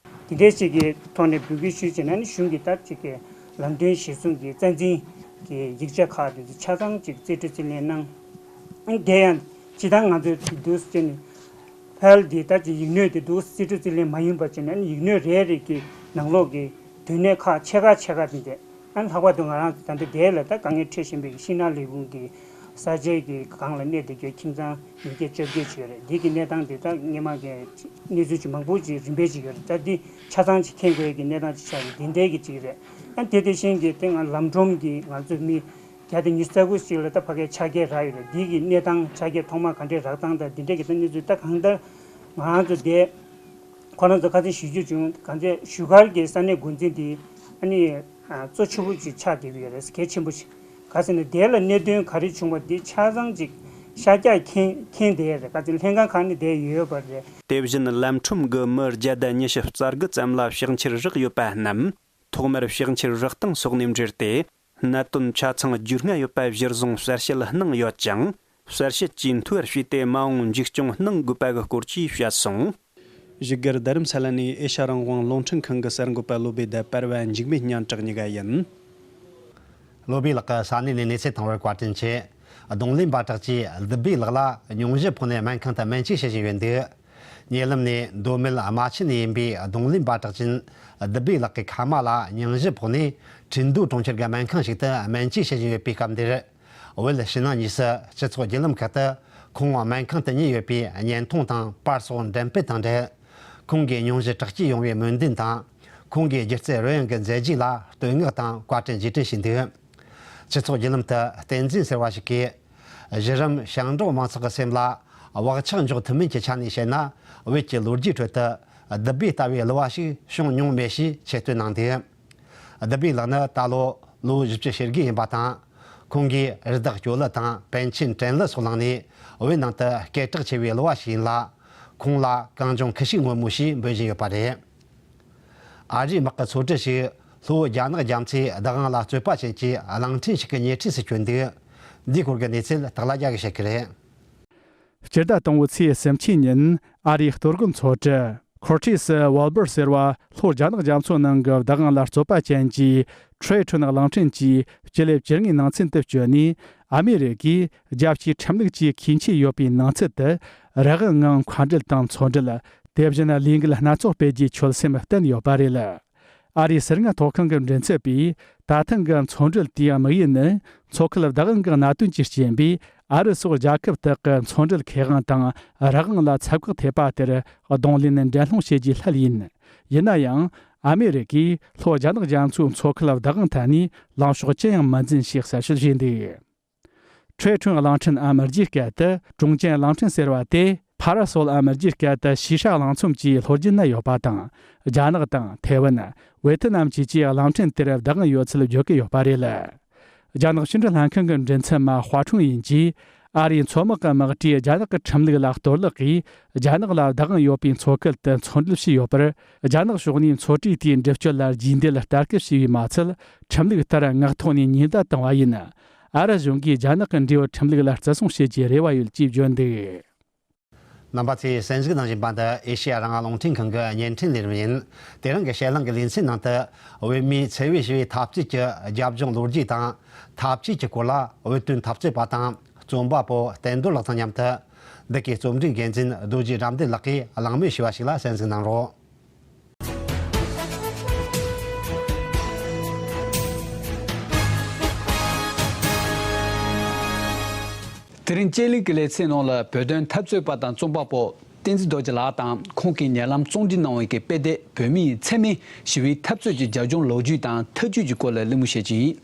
དེ་འདྲའི་ཅིག་གི་ཐོག་ནས་འབོད་སྐུལ་ཞུས་བྱས་ན་ནི་གཞུང་གི་ད་ཅིག་གི་ལམ་སྟོན་གཞིར་བཟུང་གི་རྩ་འཛིན་གྱི་ཡིག་ཆ་ཁག་དེ་ཚོ་ཆ་ཚང་ཅིག་རྩིས་སྤྲོད་རྩིས་ལེན་གནང་། དེ་ཡང་ཇི་ལྟར་ང་ཚོས་དུས་དུས་སུ་བྱས་ནས་ ཕལ་འདི་ལྟར་གྱི་ཡིག་སྣོད་དེ་འདུག་རྩིས་སྤྲོད་རྩིས་ལེན་མ་ཡིན་པ་བྱས་ནས་ཡིག་སྣོད་རེ་རེ་གི་ནང་ལོགས་ཀྱི་དོན་གནད་ཁག་ཆེ་ཁག་ཆེ་ཁག་དེ་འདྲས། ཨ་ནི་ལྷག་པར་དུ་ང་རང་ད་ལྟ་དེ་ལ་ད་དཀའ་ངལ་འཕྲད་བཞིན་པའི་ཤིང་ནགས་ལས་ཁུངས་ཀྱི་ས་ཆའི་གི་སྒང་ལ་གནས་བསྡད་རྒྱུ་ཁྱིམ་ཚང་ཉིས་བརྒྱ་བཅོ་བརྒྱད་ཅིག་ཡོད་རེད། འདི་གི་གནས་སྟངས་དེ་ད་སྔོན་མ་གི་གནས་ཚུལ་ཅིག་མང་པོ་ཅིག་རིམ་པས་ཅིག་ཡོད་རེད། ད་འདི་ཆ་ཚང་ཅིག་མཁྱེན་དགོས་ཀྱི་གནས་སྟངས་ཅིག་ཆགས་ཡོད། འདི་འདྲའི་གི་ཅིག་རེད། ཨ་དེ་དེ་བཞིན་གི་དེ་ང་ལམ་ཁྲོམ་གི་ང་ཚོ་མི་བརྒྱ་དང་ཉི་ཤུ་རྩ་དགུ་ཞིག་ལ་ད་ཕ་གིའི་ཆ་རྐྱེན་རག་ཡོད་རེད། འདི་གི་གནས་སྟངས་ཆ་རྐྱེན་ཐོག་མ་ག་འདྲའི་རག་སྟངས་དང་འདི་འདྲའི་གི་ད་གནས་ཚུལ་ད་གང་ལྟར་ང་རང་ཚོ་དེ། ཁོ་རང་ཚོ་ཁ་སང་ཞུ་རྒྱུ་བྱུང་། གང་ཚེ་བཞུགས་སྒར་གྱི་ས་གནས་འགོ་འཛིན་དེ་ཨ་ནི་ཨ་གཙོ་ཆེ་པོ་ཅིག་ཆགས་བསྡད་ཀྱི་ཡོད་རེད། གལ་ཆེན་པོ་ཞིག་ག་ཟེར་ན་དེ་ལ་གནད་དོན་ག་རེ་བྱུང་བ་འདི་ཆ་ཚང་ཅིག་ཤར་རྒྱག་མཁན་མཁན་དེ་རེད། ག་ཚེ་ལྷན་ཁང་ཁག་ནས་བསྡད་ཡོད་པ་རེད། དེ་བཞིན་ལམ་ཁྲོམ་གྱི་མི་བརྒྱ་དང་ཉི་ཤུ་རྩ་དགུ་ཙམ་ལ་ཕྱག་འཁྱེར་བཞག་ཡོད་པ་རྣམས་ཐོག་མར་ཕྱག་འཁྱེར་བཞག་སྟངས་སོགས་ནས་འབྲེལ་ཏེ། གནད་དོན་ཆ་ཚང་རྒྱུས་མངའ་ཡོད་པ་གཞིར་བཟུང་གསལ་བཤད་གནང་ཡོད་ཅིང་། གསལ་བཤད་ཀྱིས་འཐུས་པར་བྱས་ཏེ་མ་འོངས་འཛུགས་སྐྱོང་གནང་དགོས་པ་གི་སྐོར་བཅས་བཤད་སོང་། བཞུགས་སྒར་རྡ་རམ་ས་ལ་ནས་ཨེ་ཤ་རང་དབང་རླུང་འཕྲིན་ཁང་གི་གསར་འགོད་པ་བློ་བྷེ་དང་པར་བ་འཇིགས་མེད་སྙན་གྲགས་གཉིས་ཀ་ཡིན། བློ་བྷེ་ལགས་ཀྱིས་ས་གནས་ནས་གནས་ཚུལ་བཏང་བར་བཀའ་དྲིན་ཆེ། རྡུང་ལེན་པ་དྲག་ཅུས་བདུད་བྷེ་ལགས་ལ་སྙུང་གཞི་ཕོག་ནས་སྨན་ཁང་དུ་སྨན་བཅོས་བྱེད་བཞིན་ཡོད་འདུག་ཉེ་ལམ་ནས་མདོ་སྨད་རྨ་ཆུ་ནས་ཡིན་པའི་རྡུང་ལེན་པ་དྲག་ཅན་བདུད་བྷེ་ལགས་ཀྱི་ཁ་མ་ལ་སྙུང་གཞི་ཕོག་ནས་ཁྲིན་ཏུའུ་གྲོང་ཁྱེར་གྱི་སྨན་ཁང་ཞིག་ཏུ་སྨན་བཅོས་བྱེད་བཞིན་ཡོད་པའི་སྐབས་འདིར། བོད་ཕྱི་ནང་གཉིས་སུ་སྤྱི་ཚོགས་བརྒྱུད་ལམ་ཁག་ཏུ་ཁོང་སྨན་ཁང་དུ་ཉལ་ཡོད་པའི་བརྙན་ཐུང་དང་པར་སོགས་འགྲེམས་སྤེལ་དང་འབྲེལ། ཁོང་གི་སྙུང་གཞི་དྲག་སྐྱེད་ཡོང་བའི་སྨོན་འདུན་དང་། ཁོང་གི་སྒྱུ་རྩལ་རོལ་དབྱངས་ཀྱི་མཛད་རྗེས་ལ་བསྟོད་བསྔགས་དང་བཀའ་དྲིན་རྗེས་དྲན་ཞུས་འདུག་སྤྱི་ཚོགས་བརྒྱུད་ལམ་དུ་བསྟན་འཛིན་ཟེར་བ་ཞིག་གིས། གཞི་རིམ་ཞིང་འབྲོག་མང་ཚོགས་ཀྱི་སེམས་ལ་བག་ཆགས་འཇོག་ཐུབ་མིན་གྱི་ཆ་ནས་བཤད་ན། བོད་ཀྱི་ལོ་རྒྱུས་ཁྲོད་དུ་བདུད་བྷེ་ལྟ་བུའི་གླུ་བ་ཞིག་བྱུང་མྱོང་མེད་ཞེས་ཆེ་བསྟོད་གནང་འདུག་བདུད་བྷེ་ལགས་ནི་ད་ལོ་ལོ་བཞི་བཅུ་ཞེ་དགུ་ཡིན་པ་དང་། ཁོང་གིས་རི་དྭགས་སྐྱོ་གླུ་དང་པཎ་ཆེན་དྲན་གླུ་སོགས་བླངས་ནས་བོད་ནང་དུ་སྐད་གྲགས་ཆེ་བའི་གླུ་བ་ཞིག་ཡིན་ལ། ཁོང་ལ་གངས་ལྗོངས་ཁུ་བྱུག་སྔོན་མོ་ཞེས་འབོད་བཞིན་ཡོད་པ་རེད། ཨ་རིའི་དམག་གི་ཚོ་གྲས་ཤིག་ལྷོ་རྒྱ་ནག་རྒྱ་མཚོའི་བདག་དབང་ལ་རྩོད་པ་ཅན་གྱི་གླིང་ཕྲན་ཞིག་གི་ཉེ་འཁྲིས་སུ་བསྐྱོད་འདུག་འདིའི་སྐོར་གྱི་གནས་ཚུལ་སྟག་ལྷ་རྒྱལ་གྱིས་བཤད་ཀྱི་རེད། སྤྱི་ཟླ་དང་པོའི་ཚེས་སུམ་ཅུ་ཉིན་ཨ་རིའི་གཏོར་རྒོལ་ཚོགས་གྲས་ཁོར་ཊིས་ཝལ་བར་ཟེར་བ་ལྷོ་རྒྱ་ནག་རྒྱ་མཚོ་ནང་གི་བདག་དབང་ལ་རྩོད་པ་ཅན་གྱི་ཁྲེ་ཁྲོན་གླིང་ཕྲན་གྱི་སྤྱི་ལེ་བཅུ་ལྔའི་ནང་ཚན་དུ་བསྐྱོད་ནས། ཨ་མེ་རི་ཀས་རྒྱལ་སྤྱིའི་ཁྲིམས་ལུགས་ཀྱི་ཁྱིམ་མཚེས་ཡོད་པའི་ནང་ཚུད་དུ་རང་དབང་ངང་མཁའ་འགྲུལ་དང་མཚོ་འགྲུལ། དེ་བཞིན་ལས་འགུལ་སྣ་ཚོགས་སྤེལ་རྒྱུའི་ཆོད་སེམས་བསྟན་ཡོད་པ་རེད། ཨ་རིའི་ཟུར་ང་ཐོག་ཁང་གི་མགྲིན་ཚབ་པས། ད་ཐེངས་ཀྱི་མཚོ་འགྲུལ་དེའི་དམིགས་ཡུལ་ནི། མཚོ་ཁུལ་བདག་དབང་གི་གནད་དོན་གྱི་རྐྱེན་པས། ཨ་རི་སོགས་རྒྱལ་ཁབ་དག་གི་མཚོ་འགྲུལ་ཁེ་དབང་དང་། རང་དབང་ལ་ཚབ་བཀག་ཐེབས་པ་དེར་གདོང་ལེན་འགྲན་སློང་བྱེད་རྒྱུའི་སླད་ཡིན། ཡིན་ན་ཡང་། ཨ་མེ་རི་ཀས་ལྷོ་རྒྱ་ནག་རྒྱ་མཚོའི་མཚོ་ཁུལ་བདག་དབང་ཐད་ནས་ལངས་ཕྱོགས་ཅི་ཡང་མི་འཛིན་ཞེས་གསལ་བཤད་བྱས་འདུག་ཁྲེ་ཁྲོན་གླིང་ཕྲན་འམ་རྒྱའི་སྐད་དུ་ཀྲུང་ཅན་གླིང་ཕྲན་ཟེར་བ་དེ། ཕ་ར་སོལ་འམ་རྒྱའི་སྐད་དུ་ཤི་ཧྲ་གླིང་ཚོམ་གྱི་ལྷོ་རྒྱུད་ན་ཡོད་པ་དང་། རྒྱ་ནག་དང་ཐེ་ཝན། ཝེ་ཐི་ནམ་བཅས་ཀྱིས་གླིང་ཕྲན་དེར་བདག་དབང་ཡོད་ཚུལ་བརྗོད་ཀྱི་ཡོད་པ་རེད། རྒྱ་ནག་ཕྱི་འབྲེལ་ལྷན་ཁང་གི་མགྲིན་ཚབ་མ་ཧྭ་ཁྲུང་ཡིན་གྱིས། ཨ་རིའི་མཚོ་དམག་གི་དམག་གྲས་རྒྱ་ནག་གི་ཁྲིམས་ལུགས་ལ་གཏོར་བརླག་གིས། རྒྱ་ནག་ལ་བདག་དབང་ཡོད་པའི་མཚོ་ཁུལ་དུ་མཚོ་འགྲུལ་བྱས་ཡོད་པར། རྒྱ་ནག་ཕྱོགས་ནས་མཚོ་གྲུའི་དེའི་འགྲུལ་སྐྱོད་ལ་རྗེས་འདེད་ལྟ་སྐུལ་བྱས་པས་མ་ཚད། ཁྲིམས་ལུགས་ལྟར་ངག་ཐོག་ནས་ཉེན་བརྡ་བཏང་བ་ཡིན། ཨ་རི་གཞུང་གིས་རྒྱ་ནག་གི་འབྲེལ་ཡོད་ཁྲིམས་ལུགས་ལ་བརྩི་སྲུང་བྱེད་རྒྱུའི་རེ་བ་ཡོད་ཅེས་བརྗོད་འདུག་རྣམ་པ་ཚོས་གསན་གཟིགས་གནང་བཞིན་པ་འདི་ཨེ་ཤེ་ཡ་རང་དབང་རླུང་འཕྲིན་ཁང་གི་བརྙན་འཕྲིན་ལས་རིམ་ཡིན། དེ་རིང་གི་དཔྱད་གླེང་གི་ལེ་ཚན་ནང་དུ། བོད་མིའི་འཚེ་བའི་ཞི་བའི་འཐབ་རྩོད་ཀྱི་རྒྱབ་ལྗོངས་ལོ་རྒྱུས་དང་། འཐབ་རྩོད་ཀྱི་སྐོར་ལ་བོད་དོན་འཐབ་རྩོད་པ་དང་རྩོམ་པ་པོ་བསྟན་རྡོར་ལགས་དང་མཉམ་དུ། འདི་གའི་རྩོམ་སྒྲིག་འགན་འཛིན་རྡོ་རྗེ་དགྲ་འདུལ་ལགས་ཀྱིས་གླེང་མོལ་ཞུས་པ་ཞིག་ལ་གསན་གཟིགས་གནང་རོགས། དེ་རིང་དཔྱད་གླེང་གི་ལེ་ཚན་ནང་ལ་བོད་དོན་འཐབ་རྩོད་པ་དང་རྩོམ་པ་པོ་བསྟན་འཛིན་རྡོ་རྗེ་ལགས་དང་། ཁོང་གིས་ཉེ་ལམ་རྩོམ་སྒྲིག་གནང་བའི་དཔེ་དེབ་བོད་མིའི་འཚེ་མེད་ཞི་བའི་འཐབ་རྩོད་ཀྱི་རྒྱབ་ལྗོངས་ལོ་རྒྱུས་དང་ཐབས་ཇུས་ཀྱི་སྐོར་ལ་གླེང་མོལ་བྱེད་ཀྱི་ཡིན།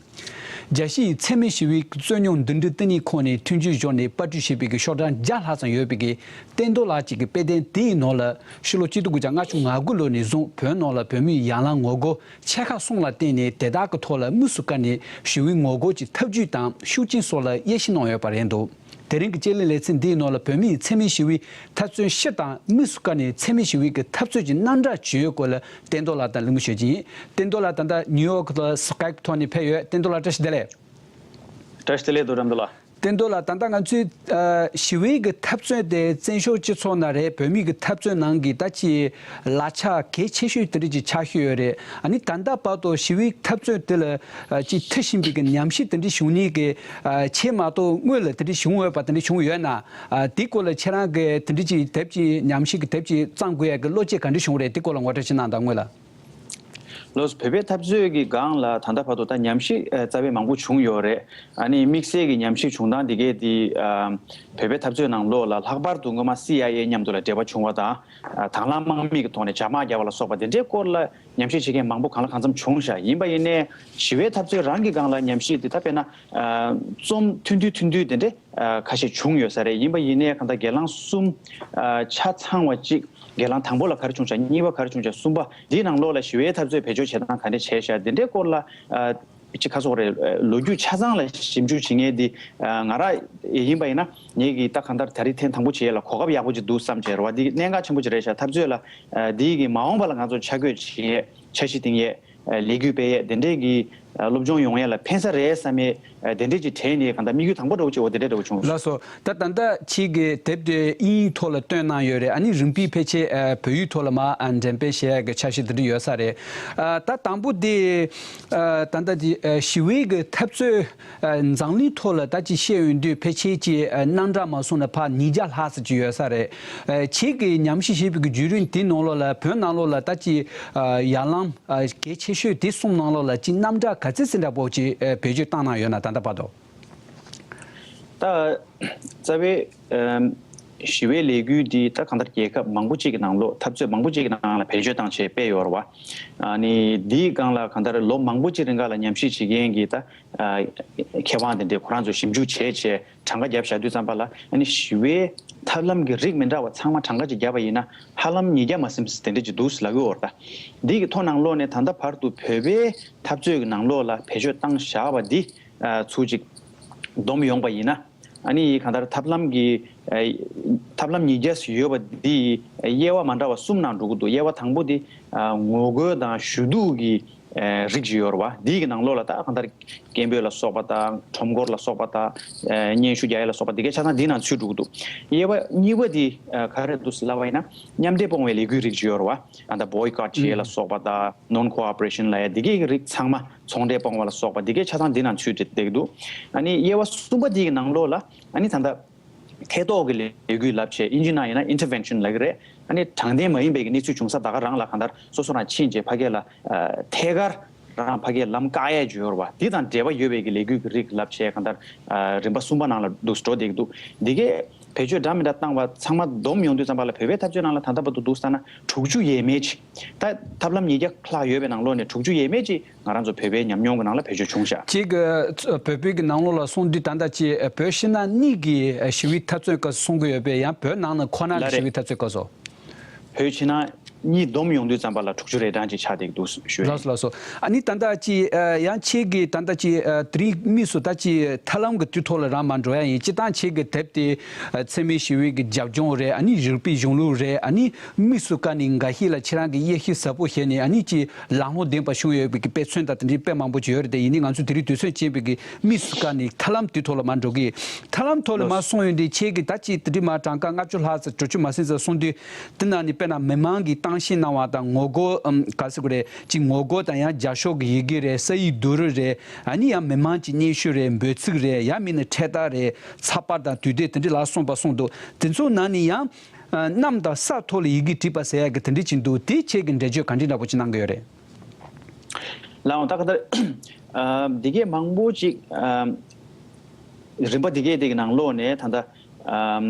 རྒྱལ་སྤྱིའི་འཚེ་མེད་ཞི་བའི་རྩོད་རྙོག་འདུ་འབྲེལ་བསྟི་གནས་ཁང་ནས་མཐུན་འགྱུར་སྦྱོར་ནས་པར་སྐྲུན་བྱས་པའི་ཤོག་གྲངས་བརྒྱ་ལྷག་ཙམ་ཡོད་པའི་བསྟན་རྡོར་ལགས་ཀྱི་དཔེ་དེབ་དེའི་ནང་ལ། ཕྱི་ལོ་ཆིག་སྟོང་དགུ་བརྒྱ་ལྔ་བཅུ་ང་དགུ་ལོ་ནས་བཟུང་བོད་ནང་ལ་བོད་མིའི་ཡན་ལག་ངོ་རྒོལ་ཆེ་ཁག་གསུམ་ལ་བརྟེན་ནས། དེ་དག་གི་ཐོག་ལ་དམིགས་སུ་བཀར་ནས་ཞི་བའི་ངོ་རྒོལ་གྱི་ཐབས་ཇུས་དང་ཤུགས་རྐྱེན་སོགས་ལ་དབྱེ་ཞིབ་གནང་ཡོད་པ་རེད་འདུག་དེ་རིང་གི་དཔྱད་གླེང་ལེ་ཚན་འདིའི་ནང་ལ་བོད་མིའི་འཚེ་མེད་ཞི་བའི་འཐབ་རྩོད་སྤྱི་དང་དམིགས་སུ་བཀར་ནས་འཚེ་མེད་ཞི་བའི་གི་འཐབ་རྩོད་ཀྱི་རྣམ་གྲངས་ཇི་ཡོད་སྐོར་ལ་བསྟན་རྡོར་ལགས་དང་གླེང་མོལ་ཞུ་རྒྱུ་ཡིན། བསྟན་རྡོར་ལགས་ད་ལྟ་ནིའུ་ཡོག་ལ་སི་ཀའེབ་ཐོག་ནས་ཕེབས་ཡོད། བསྟན་རྡོར་ལགས་བཀྲ་ཤིས་བདེ་ལེགས། བཀྲ་ཤིས་བདེ་ལེགས། རྡོ་རམ་དུ་ལགས། བསྟན་རྡོར་ལགས། ད་ལྟ་ང་ཚོའི་ཨ་ཞི་བའི་གི་འཐབ་རྩོད་དེ་བཙན་བྱོལ་སྤྱི་ཚོགས་ནང་རེད། བོད་མིའི་གི་འཐབ་རྩོད་ནང་གི་ད་ཅི་ལག་ཆ་གལ་ཆེ་ཤོས་དེ་འདྲ་ཅིག་ཆགས་ཤོས་ཡོད་རེད། ཨ་ནི་ད་ལྟ་བར་དུ་ཞི་བའི་འཐབ་རྩོད་དེ་ལ་ཨ་ཅི་འཐུས་ཤིང་བའི་གི་ཉམས་ཞིབ་དེ་འདྲ་བྱུང་ནས་གི་ཨ་ཆེས་མ་གཏོགས་སྔོན་ལ་དེ་འདྲ་བྱུང་འོས་པ་དེ་འདྲ་བྱུང་ཡོད་ན། ཨ་དེ་སྐོར་ལ་ཁྱེད་རང་གི་དེ་འདྲ་ཅིག་དེབ་ཅིག་ཉམས་ཞིབ་གི་དེབ་ཅིག་བརྩམས་དགོས་ཡ་གི་བློ་སྐྱེད་ག་འདྲ་བྱུང་རེད། དེ་སྐོར་ལ་ངོ་སྤྲོད་ཅིག་གནང་དང་། སྔོན་ལ། ལགས་སོ། བོད་པའི་འཐབ་རྩོད་ཀྱི་སྒང་ལ་ད་ལྟ་བར་དུ་ད་ཉམས་ཞིབ་ཨ་རྩ་བའི་མང་པོ་བྱུང་ཡོད་རེད། ཨ་ནི་དམིགས་བསལ་གྱི་ཉམས་ཞིབ་བྱུང་སྟངས་འདི་གས་དེ་ཨ་བོད་པའི་འཐབ་རྩོད་ནང་ལོགས་ལ་ལྷག་པར་དུ་སྔོན་མ་སི་ཨའི་ཨེ་མཉམ་དུ་ལ་འབྲེལ་བ་བྱུང་བ་དང་། ཨ་དང་བླངས་དམག་མི་གི་ཐོག་ནས་ཇག་དམག་རྒྱག་པ་ལ་སོགས་པ་དེ་འདྲའི་སྐོར་ལ་ཉམས་ཞིབ་བྱེད་མཁན་མང་པོ་གང་ལ་གང་འཚམ་བྱུང་ཤག་ཡིན་པ་ཡིན་ནའི་ཞི་བའི་འཐབ་རྩོད་རང་གི་སྒང་ལ་ཉམས་ཞིབ་དེ་ད་དཔེར་ན་ཨ་རྩོམ་ཐུང་ཐུང་ཐུང་ཐུང་དེ་འདྲའི་ཨ་ཁ་ཤས་བྱུང་ཡོད་ས་རེད། ཡིན་པ་ཡིན་ནའི་གང་ལྟར་སྒེར་ལངས་གསུམ་ཨ་ཆ་ཚང་བ་གཅིག་སྒེར་ལངས་དང་པོ་ལ་ག་རེ་བྱུང་ཤག་གཉིས་པ་ག་རེ་བྱུང་ཤག་གསུམ་པ་འདིའི་ནང་ལོགས་ལ་ཞི་བའི་འཐབ་རྩོད་བེད་སྤྱོད་བྱེད་སྟངས་ག་འདྲ་བྱས་ཤག་འདི་འདྲའི་སྐོར་ལ་ཨ་ཅིག་ཁ་སོགས་རེད། ལོ་རྒྱུས་ཆ་ཚང་ལ་ཞིབ་འཇུག་བྱེད་མཁན་འདི་ཨ་ང་རང་ཡིན་པ་ཡིན་ན་ངེད་ཀྱིས་ད་གང་ལྟར་ད་རེས་ཐེངས་དང་པོ་བྱེད་ཡས་ལ་གོ་སྐབས་ཡག་པོ་ཅིག་འདུག་བསམ་བྱས་རེད་བ། འདི་གནད་འགག་ཆེན་པོ་ཅིག་རེད་ཤག་འཐབ་རྩོད་ལ་ཨ་འདི་གི་མ་འོངས་པ་ལ་ང་ཚོ་འཆར་འགོད་བྱེད་ཡས་འཆར་གཞི་བཏིང་ཡས་ཨ་ལས་འགུལ་སྤེལ་ཡས་དེ་འདྲས་ཀྱི་ཨ་སློབ་སྦྱོང་ཡོང་ཡས་ལ་ཕན་ས་རེད་བསམ་ཡས་ཨ་དེ་འདྲས་ཀྱི་གྲས་ནས་གང་ལྟར་དམིགས་ཡུལ་དང་པོ་འདྲ་བོ་ཅིག་འོ་དེ་འདྲས་འདྲ་བོ་བྱུང་། ལགས་སོ། ད་ད་ལྟ་ཁྱེད་ཀྱི་དེབ་དེ་དབྱིན་ཡིག་ཐོག་ལ་བཏོན་གནང་ཡོད་རེད། ཨ་ནི་རིམ་པས་ཕལ་ཆེར་ཨ་བོད་ཡིག་ཐོག་ལ་མར་ཨ་འགྲེམས་སྤེལ་བྱེད་ཡས་ཀྱི་འཆར་གཞི་དེ་འདྲ་ཡོད་ས་རེད། ཨ་ད་དང་པོ་དེ་ཨ་ད་ལྟ་དེ་ཨ་ཞི་བའི་གི་འཐབ་རྩོད་ཨ་འཛམ་གླིང་ཐོག་ལ་ད་ཅིག་བཤད་ཡོང་དུས་ཕལ་ཆེར་ཅིག་ཨ་རྣམ་གྲངས་མ་སོང་ན་ཕར་ཉིས་བརྒྱ་ལྷག་ཙམ་ཅིག་ཡོད་ས་རེད། ཨ་ཁྱེད་ཀྱིས་ཉམས་ཞིབ་བྱས་པའི་གི་བརྒྱུད་རིམ་དེའི་ནང་ལོགས་ལ་བོད་ནང་ལོགས་ལ་ད་ཅིག་ཨ་ཡར་ལངས་ཨ་གལ་ཆེ་ཤོས་དེ་གསུམ་ནང་ལོགས་ལ་ཅིག་རྣམ་གྲངས་ག་ཚོད་ཙམ་འདྲ་པོ་ཅིག་ཨ་བེད་སྤྱོད་བཏང་གནང་ཡོད་ན་ད་ལྟ་བར་དུ། ད་རྩ་བའི་ཨམ་ཞི་བའི་ལས་འགུལ་འདི་ད་གང་ལྟར་རྒྱལ་ཁབ་མང་པོ་ཅིག་གི་ནང་ལོགས་འཐབ་རྩོད་མང་པོ་ཅིག་གི་ནང་ལ་བེད་སྤྱོད་བཏང་བྱས་སྤེལ་ཡོད་རེད་བ། ཨ་ནི་འདིའི་སྒང་ལ་གང་ལྟར་ལོ་མང་པོ་ཅིག་རིང་ག་ལ་ཉམས་ཞིབ་བྱེད་མཁན་གྱི་ད་ཨ་མཁས་དབང་དེ་འདྲས་ཁོ་རང་ཚོ་ཞིབ་འཇུག་བྱས་བྱས་གྲངས་ཀ་བརྒྱབ་བཞག་དུས་ཙམ་པ་ལ་ཨ་ནི་ཞི་བའི་ཐབས་ལམ་གྱི་རིགས་མི་འདྲ་བ་ཚང་མ་གྲངས་ཀ་ཅིག་བརྒྱབ་པ་ཡིན་ན་ཧ་ལམ་ཉིས་བརྒྱ་མ་ཟིན་དེ་འདྲས་ཅིག་འདུག་ལབ་ཀྱི་ཡོད་རེད། ད་འདི་གི་ཐོག་ནང་ལོགས་ནས་ད་ལྟ་བར་དུ་བོད་པའི་འཐབ་རྩོད་ཀྱི་ནང་ལོགས་ལ་བེད་སྤྱོད་བཏང་བཞག་པ་འདི་ཨ་ཚུར་ཅིག་བསྡོམས་ཡོང་པ་ཡིན་ན། ཨ་ནི་གང་ལྟར་ཐབས་ལམ་གྱི་ཨ་ཐབས་ལམ་ཉིས་བརྒྱ་ཙམ་ཡོད་པ་འདི་དབྱེ་བ་མ་འདྲ་བ་གསུམ་ནང་འགྲོ་གི་འདུག་དབྱེ་བ་དང་པོ་འདི་ཨ་ངོ་རྒོལ་དང་ཞུ་གཏུག་གི་ཨ་རིགས་ཅིག་ཡོད་རེད་བ། འདི་གི་ནང་ལོགས་ལ་ད་གང་ལྟར་སྐད་འབོད་ལ་སོགས་པ་དང་ཁྲོམ་སྐོར་ལ་སོགས་པ་དང་ཨ་སྙན་ཞུ་རྒྱག་ཡ་ལ་སོགས་པ་འདི་གའི་ཆ་ཚང་འདི་ནང་ཚུད་འགྲོ་གི་འདུག་དབྱེ་བ་གཉིས་པ་འདི་ཨ་ག་རེ་འདུག་ཟེར་ལབ་པ་ཡིན་ན་མཉམ་འབྲེལ་སྤོང་བའི་ལས་འགུལ་རིགས་ཅིག་ཡོད་རེད་བ། ཨ་ད་བོའི་ཀོཊ་བྱེད་ཡ་ལ་སོགས་པ་དང་ནོན་ཁོ་ཨོ་པ་རེ་ཤན་ལབ་ཡ་འདི་གའི་རིགས་ཚང་མ། ཚོང་འབྲེལ་སྤོང་བ་ལ་སོགས་པ་འདི་གའི་ཆ་ཚང་འདི་ནང་ཚུད་དེ་བསྡད་ཀྱི་འདུག་ཨ་ནི་དབྱེ་བ་གསུམ་པ་འདི་གི་ནང་ལོགས་ལ་ཨ་ནི་ད་ལྟ་ཐེ་གཏོགས་ཀྱི་ལས་འགུལ་ལབ་བྱས་ཨིན་ཇི་ནང་ཡིན་ན་ཨིན་ཊར་ཝེན་ཤན་ལབ་ཀྱི་རེད། ཨ་ནི་དྲང་བདེན་མ་ཡིན་པའི་གི་གནས་ཚུལ་བྱུང་ས་ད་ག་རང་ལ་གང་ལྟར་སོ་སོ་རང་ཕྱིན་བྱས་ཕ་གི་ལ་ཨ་ཐད་ཀར་རང་ཕ་གིའི་ལམ་བཀག་ཡས་ཅིག་ཡོད་རེད་བ། འདི་དང་འབྲེལ་བ་ཡོད་པའི་གི་ལས་འགུལ་གྱི་རིགས་ལབ་བྱས་གང་ལྟར་ཨ་རིམ་པ་གསུམ་པ་ནང་ལ་འདུག་འགྲོ་བསྡད་ཀྱི་འདུག་འདི་གའི་བེད་སྤྱོད་འདྲ་མི་འདྲ་བཏང་བ་ཚང་མ་བསྡོམས་ཡོང་དུས་ཙམ་པ་ལ་བོད་པའི་འཐབ་རྩོད་ནང་ལ་ད་ལྟ་བར་དུ་འདུག་ས་ན་དྲུག་ཅུ་ཡས་མས་ཅིག་ད་ཐབས་ལམ་ཉིས་བརྒྱ་ལྷག་ཡོད་པའི་ནང་ལོགས་ནས་དྲུག་ཅུ་ཡས་མས་ཅིག་ང་རང་ཚོ་བོད་པའི་ཉམས་མྱོང་གི་ནང་ལ་བེད་སྤྱོད་བྱུང་ཤག་གཅིག་གི་བོད་པའི་གི་ནང་ལོགས་ལ་སོང་དུས་ད་ལྟ་ཅིག་བོད་ཕྱི་ནང་གཉིས་ཀྱི་ཞི་བའི་འཐབ་རྩོད་སྐབས་སུ་གསུང་གི་ཡོད་པས་ཡང་བོད་ནང་ནས་ཁོ་ན་གི་ལ་ཞི་རེད། བའི་འཐབ་རྩོད་སྐབས་སུ། བོད་ཕྱི་ནང་གཉིས་བསྡོམས་ཡོང་དུས་ཙམ་པ་ལ་དྲུག་ཅུ་རེ་གྲངས་ཅིག་ཆགས་བསྡད་ཀྱི་འདུག་ཞུ་ཡ་ཡིན། ལགས་སོ་ལགས་སོ། ཨ་ནི་ད་ལྟ་ཅིག་ཨ་ཡང་ཁྱེད་ཀྱིས་ད་ལྟ་ཅིག་ཨ་དེ་རིང་དམིགས་སུ་ད་ཅིག་ཐབས་ལམ་གྱི་དུས་ཐོག་ལ་རང་མ་འགྲོ་ཡ་ཡིན། སྤྱིར་བཏང་ཁྱེད་ཀྱི་དེབ་དེ་ཨ་འཚེ་མེད་ཞི་བའི་གི་རྒྱབ་ལྗོངས་རེད། ཨ་ནི་རིགས་པའི་གཞུང་ལུགས་རེད། ཨ་ནི་དམིགས་སུ་བཀར་ནས་འགའ་ཤས་ལ་ཁྱེད་རང་གི་དབྱེ་ཞིབ་ཟབ་པོ་བྱས་ནས་ཨ་ནི་ཅིག་ལག་ལེན་ལྡན་པ་བྱུང་ཡོད་པའི་གི་དཔེ་མཚོན་དང་དེ་འདྲའི་དཔེ་མང་པོ་ཅིག་ཡོད་རེད་དེ། ཡིན་ནའི་ང་ཚོས་དེ་རིང་དུས་ཚོད་ཅན་པའི་གི་དམིགས་སུ་བཀར་ནས་ཐབས་ལམ་དེའི་ཐོག་ལ་མར་འགྲོ་གི། ཐབས་ལམ་ཐོག་ལ་མར་སོང་ཡོང་དུས་ཁྱེད་ཀྱིས་ད་ཅིག་དེ་འདྲའི་མར་གྲངས་ཀ་ལྔ་བཅུ་ལྷག་ཙམ་དྲུག་ཅུ་མ་ཟིན་ཙམ་སོང་དུས་དེ་ནང་ནས་དཔེར་ན་མི་མང་གིས་གཏམ་བཤད་གནང་བ་དང་ངོ་རྒོལ་ཨམ་ག་ཟེར་དགོས་རེད། ཅིག་ངོ་རྒོལ་དང་ཡང་རྒྱབ་ཕྱོགས་ཀྱི་ཡི་གེ་རེད། ས་ཡིག་བསྡུ་རུབ་རེད། ཨ་ནི་ཡང་མི་མང་གི་སྙན་ཞུ་རེད། འབོད་ཚིག་རེད། ཡང་མིན་ན་འཕྲེད་དར་རེད། ཚགས་པར་དང་དུས་དེབ་དེ་འདྲ་ལ་སོགས་པ་གསུངས་འདུག་དེ་ཚོའི་ནང་ནས་ཡང་ཨ་གནམ་དང་ས་ཐོག་ལ་ཡི་གེ་བྲིས་པ་ཟེར་ཡག་གི་དེ་འདྲ་ཅིག་འདུག་དེ་ཁྱེད་ཀྱིས་འགྲེལ་བརྗོད་ག་འདྲ་འདྲ་པོ་ཅིག་གནང་གི་ཡོད་རེད། ལགས་འོང་། ད་ག་ད་ཨ་འདི་གས་མང་པོ་ཅིག་ཨ་རིམ་པ་འདི་གས་དེ་གི་ནང་ལོགས་ནས་ད་ལྟ་ཨ་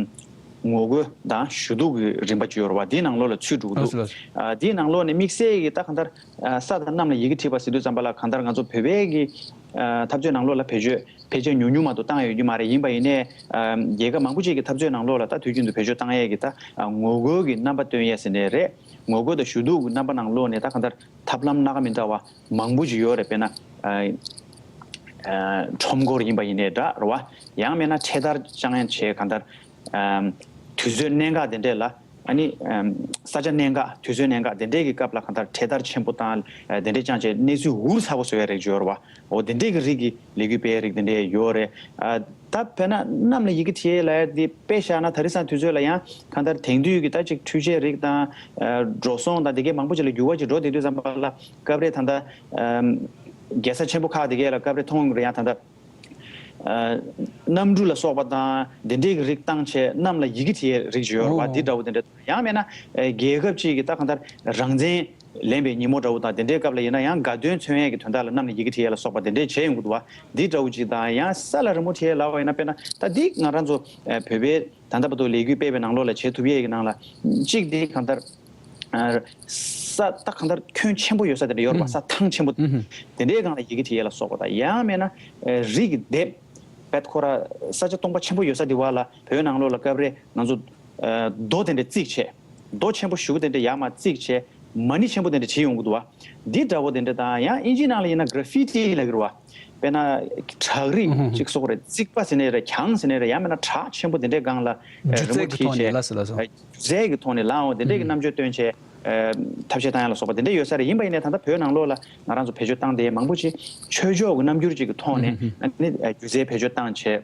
ངོ་རྒོལ་དང་ཞུ་གཏུག་གི་རིམ་པ་ཅིག་ཡོད་རེད་བ། དེའི་ནང་ལོགས་ལ་ཚུད་འགྲོ་གི་འདུག་ལགས་སོ། ལགས་སོ། ཨ་དེའི་ནང་ལོགས་ནས་དམིགས་བསལ་གྱི་ད་གང་ལྟར་ཨ་ས་དང་གནམ་ལ་ཡི་གེ་བྲིས་པ་ཟེར་དུས་ཙམ་པ་ལ་གང་ལྟར་ང་ཚོ་བོད་པའི་གི་ཨ་འཐབ་རྩོད་ནང་ལོགས་ལ་བེད་སྤྱོད་ཕལ་ཆེར་ཉུང་ཉུང་མ་གཏོགས་བཏང་ཡོད་རྒྱུ་མ་རེད། ཡིན་པ་ཡིན་ནའི་ཨ་རྒྱལ་ཁབ་མང་པོ་ཅིག་གི་འཐབ་རྩོད་ནང་ལོགས་ལ་ད་དུས་རྒྱུན་དུ་བེད་སྤྱོད་བཏང་ཡས་ཀྱི་ད་ཨ་ངོ་རྒོལ་གྱི་རྣམ་པ་སྟོན་ཡས་ཟེར་ནས་རེད། ངོ་རྒོལ་དང་ཞུ་གཏུག་གི་རྣམ་པ་ནང་ལོགས་ནས་ད་གང་ལྟར་ཐབས་ལམ་སྣ་ཁ་མི་འདྲ་བ་མང་པོ་ཅིག་ཡོད་རེད། དཔེར་ན་ཨ་ཨ་ཁྲོམ་སྐོར་ཡིན་པ་ཡིན་ནའི་འདྲ་རེད་བ། ཡང་མིན་ན་འཕྲེད་དར་བཅང་ཡས་བྱས་གང་ལྟར་ཨ་དུས་ཚོད་གནད་འགག་དེ་འདྲས་ལ་ ཨ་ནི་ཨམ་ས་ཆ་གནད་འགག་དུས་ཚོད་གནད་འགག་དེ་འདྲས་ཀྱི་སྐབས་ལ་གང་ལྟར་འཕྲེད་དར་ཆེན་པོ་དང་དེ་འདྲས་བཅངས་བྱས་གནས་ཚུལ་འུར་ཚ་པོ་བཟོ་ཡ་རིགས་ཡོད་རེད་བ། འོ་དེ་འདྲས་ཀྱི་རིགས་ཀྱི་ལས་འགུལ་སྤེལ་ཡ་རིགས་དེ་འདྲས་ཡོད་རེད། ཨ་ད་དཔེར་ན་གནམ་ལ་ཡི་གེ་བྲིས་ལབ་ཡ་དེ་དཔེ་བཞག་ན་ད་རེས་སང་དུས་ཚོད་ལ་ཡང་གང་ལྟར་དེང་དུས་ཀྱི་ད་ཅིག་འཕྲུལ་ཆས་རིགས་དང་ཨ་འགྲོ་སོང་དང་དེ་གའི་མང་པོ་ཅིག་ལ་འགྱུར་བ་ཅིག་འགྲོ་བསྡད་དུས་ཙམ་པ་ལ་སྐབས་རེ་ད་ལྟ་ཨམ་རྒྱལ་ས་ཆེན་པོ་ཁག་དེ་གའི་ལ་སྐབས་རེ་མཐོང་ཡོང་གི་རེད། ཡང་ད་ལྟ་ཨ་གནམ་གྲུ་ལ་སོགས་པ་དང་དེ་འདྲའི་གི་རིགས་བཏང་བྱས་གནམ་ལ་ཡི་གེ་བྲིས་ཡས་རིགས་ཡོད་རེད་བ། ཨོ། འདི་འདྲ་བོ་དེ་འདྲ་ཡང་མེད་ན་ཨ་རྒྱལ་ཁབ་ཅིག་གི་ད་གང་ལྟར་རང་བཙན་ལེན་པའི་ཉིན་མོ་འདྲ་བོ་དང་དེ་འདྲའི་སྐབས་ལ་ཡིན་ན་ཡང་དགའ་སྟོན་མཚོན་ཡས་ཀྱི་དོན་དག་ལ་གནམ་ལ་ཡི་གེ་བྲིས་ཡས་ལ་སོགས་པ་དེ་འདྲའི་བྱས་ཡོང་གི་འདུག་བ། འདི་འདྲ་བོ་ཅིག་དང་ཡང་ས་ལ་རི་མོ་བྲིས་ཡས་ལབ་པ་ཡིན་ན། དཔེར་ན་ད་འདི་ང་རང་ཚོ་ཨ་བོད་པའི་ད་ལྟ་བར་དུ་ལས་འགུལ་སྤེལ་བའི་ནང་ལོགས་ལ་བྱེད་ཐུབ་ཡས་ཀྱི་ནང་ལ་གཅིག་འདི་གང་ལྟར་ཨ་ས་ད་གང་ལྟར་ཁྱོན་ཆེན་པོ་ཡོད་ས་དེ་འདྲ་ཡོད་རེད་པ། ཨུ་ས་ཐང་ཆེན་པོ་ཨུ་དེ་འདྲའི་སྒང་ལ་ཡི་གེ་བྲིས་ཡས་ལ་སོགས་པ་དང་ཡང་མེད་ན་ཨ་རི་གི་ལྡེབས་བེད་ཁོ་ར་ས་ཆ་སྟོང་པ་ཆེན་པོ་ཡོད་ས་འདི་བ་ལ་བོད་ནང་ལོགས་ལ་སྐབས་རེ་ང་ཚོ་ཨ་རྡོ་དེ་འདྲ་བརྩིགས་བྱས། རྡོ་ཆེན་པོ་ཞུ་དེ་འདྲ་ཡར་མར་བརྩིགས་བྱས་མ་ཎི་ཆེན་པོ་དེ་འདྲ་བྲིས་ཡོང་གི་འདུག་བ། འདི་འདྲ་བོ་དེ་འདྲ་དང་ཡང་ཨིན་ཇིའི་ནང་ལ་ཡིན་ན་གྷ་ར་ཕི་ཊི་ལབ་ཀྱི་རེད་བ། དཔེར་ན་བྲག་རིས་ཨུ་ཅིག་སོགས་རེད། བརྩིགས་པ་ཟེར་ནའི་རེད། གྱང་ཟེར་ནའི་རེད། ཡང་མིན་ན་བྲག་ཆེན་པོ་དེ་འདྲའི་སྒང་ལ་སྒྱུ་རྩལ་གྱི་ཐོག་ནས་ལ་ཟེར་ལ་སོ། སྒྱུ་རྩལ་གྱི་ཐོག་ནས་ལའང་དེ་འདྲའི་གི་ཨུ་རྣམ་དཔྱོད་བཏོན་བྱས་ཨ་ཐབས་ཤེས་བཏང་ཡ་ལ་སོགས་པ་དེ་འདྲ་ཡོད་ས་རེད། ཡིན་པ་ཡིན་ནའི་ད་ལྟ་བོད་ནང་ལོགས་ལ་ང་རང་ཚོ་བེད་སྤྱོད་བཏང་བསྡད་མང་པོ་ཅིག་ཆོས་ཕྱོགས་ཀྱི་རྣམ་འགྱུར་ཅིག་གི་ཐོག་ནས་ཨ་ནི་སྒྱུ་རྩལ་བེད་སྤྱོད་བཏང་བྱས་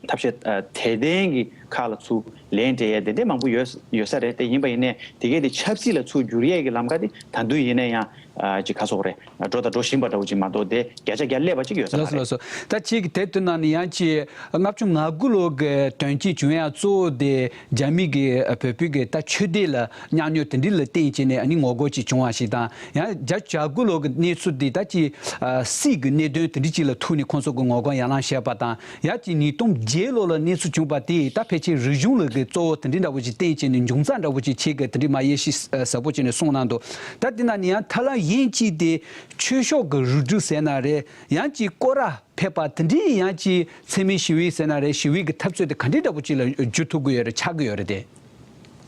ཐབས་ཤེས་ཨ་དད་ལྡན་གྱི་ཁ་ལ་ཚུར་ལན་སྤྲད་ཡ་དེ་འདྲ་མང་པོ་ཡོད་ཡོད་ས་རེད་དེ། ཡིན་པ་ཡིན་ནའི་དེ་གས་དེ་ཆབ་སྲིད་ལ་ཚུར་བསྒྱུར་ཡས་ཀྱི་ལམ་ཁ་དེ་ད་དུང་ཡིན་ན་ཡང་ཨ་ཅིག་ཁ་སོགས་རེད། འགྲོ་དང་འགྲོ་བཞིན་པ་འདྲ་བོ་ཅིག་མ་གཏོགས་དེ་བརྒྱ་ཆ་བརྒྱ་སླེབས་པ་ཅིག་ཡོད་ས་ལགས་མ་སོ་རེད། ལགས་སོ་ལགས་སོ། ད་ཁྱེད་ཀྱི་དེབ་དེ་ནང་ནས་ཡང་ཅིག་ལྔ་བཅུ་ང་དགུ་ལོ་གི་དོན་རྐྱེན་བྱུང་ཡ་གཙོ་བོ་དེ་རྒྱ་མི་གི་བོད་པའི་གི་ད་ཆོས་དད་ལ་མཉམ་ཉོ་དེ་འདྲ་ལ་བརྟེན་བྱས་ནས་ཨ་ནི་ངོ་རྒོལ་ཅིག་བྱུང་བ་ཞིག་དང་། ཡང་བརྒྱད་ཅུ་གྱ་དགུ་ལོ་གི་གནས་ཚུལ་དེ་ད་ཅིག་ཨ་སྲིད་ཀྱི་གནད་དོན་དེ་འདྲ་ཅིག་ལ་ཐུག་ནས་ཁོང་ཚོ་གི་ངོ་རྒོལ་ཡར་ལངས་བྱས་པ་དང་། ཡང་ཅིག་ཉིས་སྟོང་བརྒྱད་ལོ་ལ་གནས་ཚུལ་བྱུང་བ་དེ་ད་ཕལ་ཆེར་རིག་གཞུང་ལ་གི་གཙོ་བོ་དེ་འདྲ་འདྲ་བོ་ཅིག་བརྟེན་བྱས་ནས་འབྱུང་རྩ་འདྲ་བོ་ཅིག་ཁྱེད་ཀྱིས་དེ་འདྲའི་མ་དབྱེ་ཞིབ་ཨ་ཟབ་པོ་བྱས་ནས་གསུངས་གནང་འདུག་ད་དེ་ན་ནི་ཡང་ཐབས་ལམ་གཞན་གཅིག་དེ་ཆོས་ཕྱོགས་ཀྱི་རུ་སྒྲིག་ཟེར་ན་རེད། ཡང་ཅིག་སྐོར་ར་ཕེབས་པ་དེ་འདྲའི་ཡང་ཅིག་འཚེ་མེད་ཞི་བའི་ཟེར་ན་རེད། ཞི་བའི་གི་འཐབ་རྩོད་དེ་ག་འདྲའི་འདྲ་པོ་ཅིག་ལ་འཇུ་ཐུབ་ཀྱི་ཡོད་རེད། ཆགས་ཀྱི་ཡོད་རེད་དེ།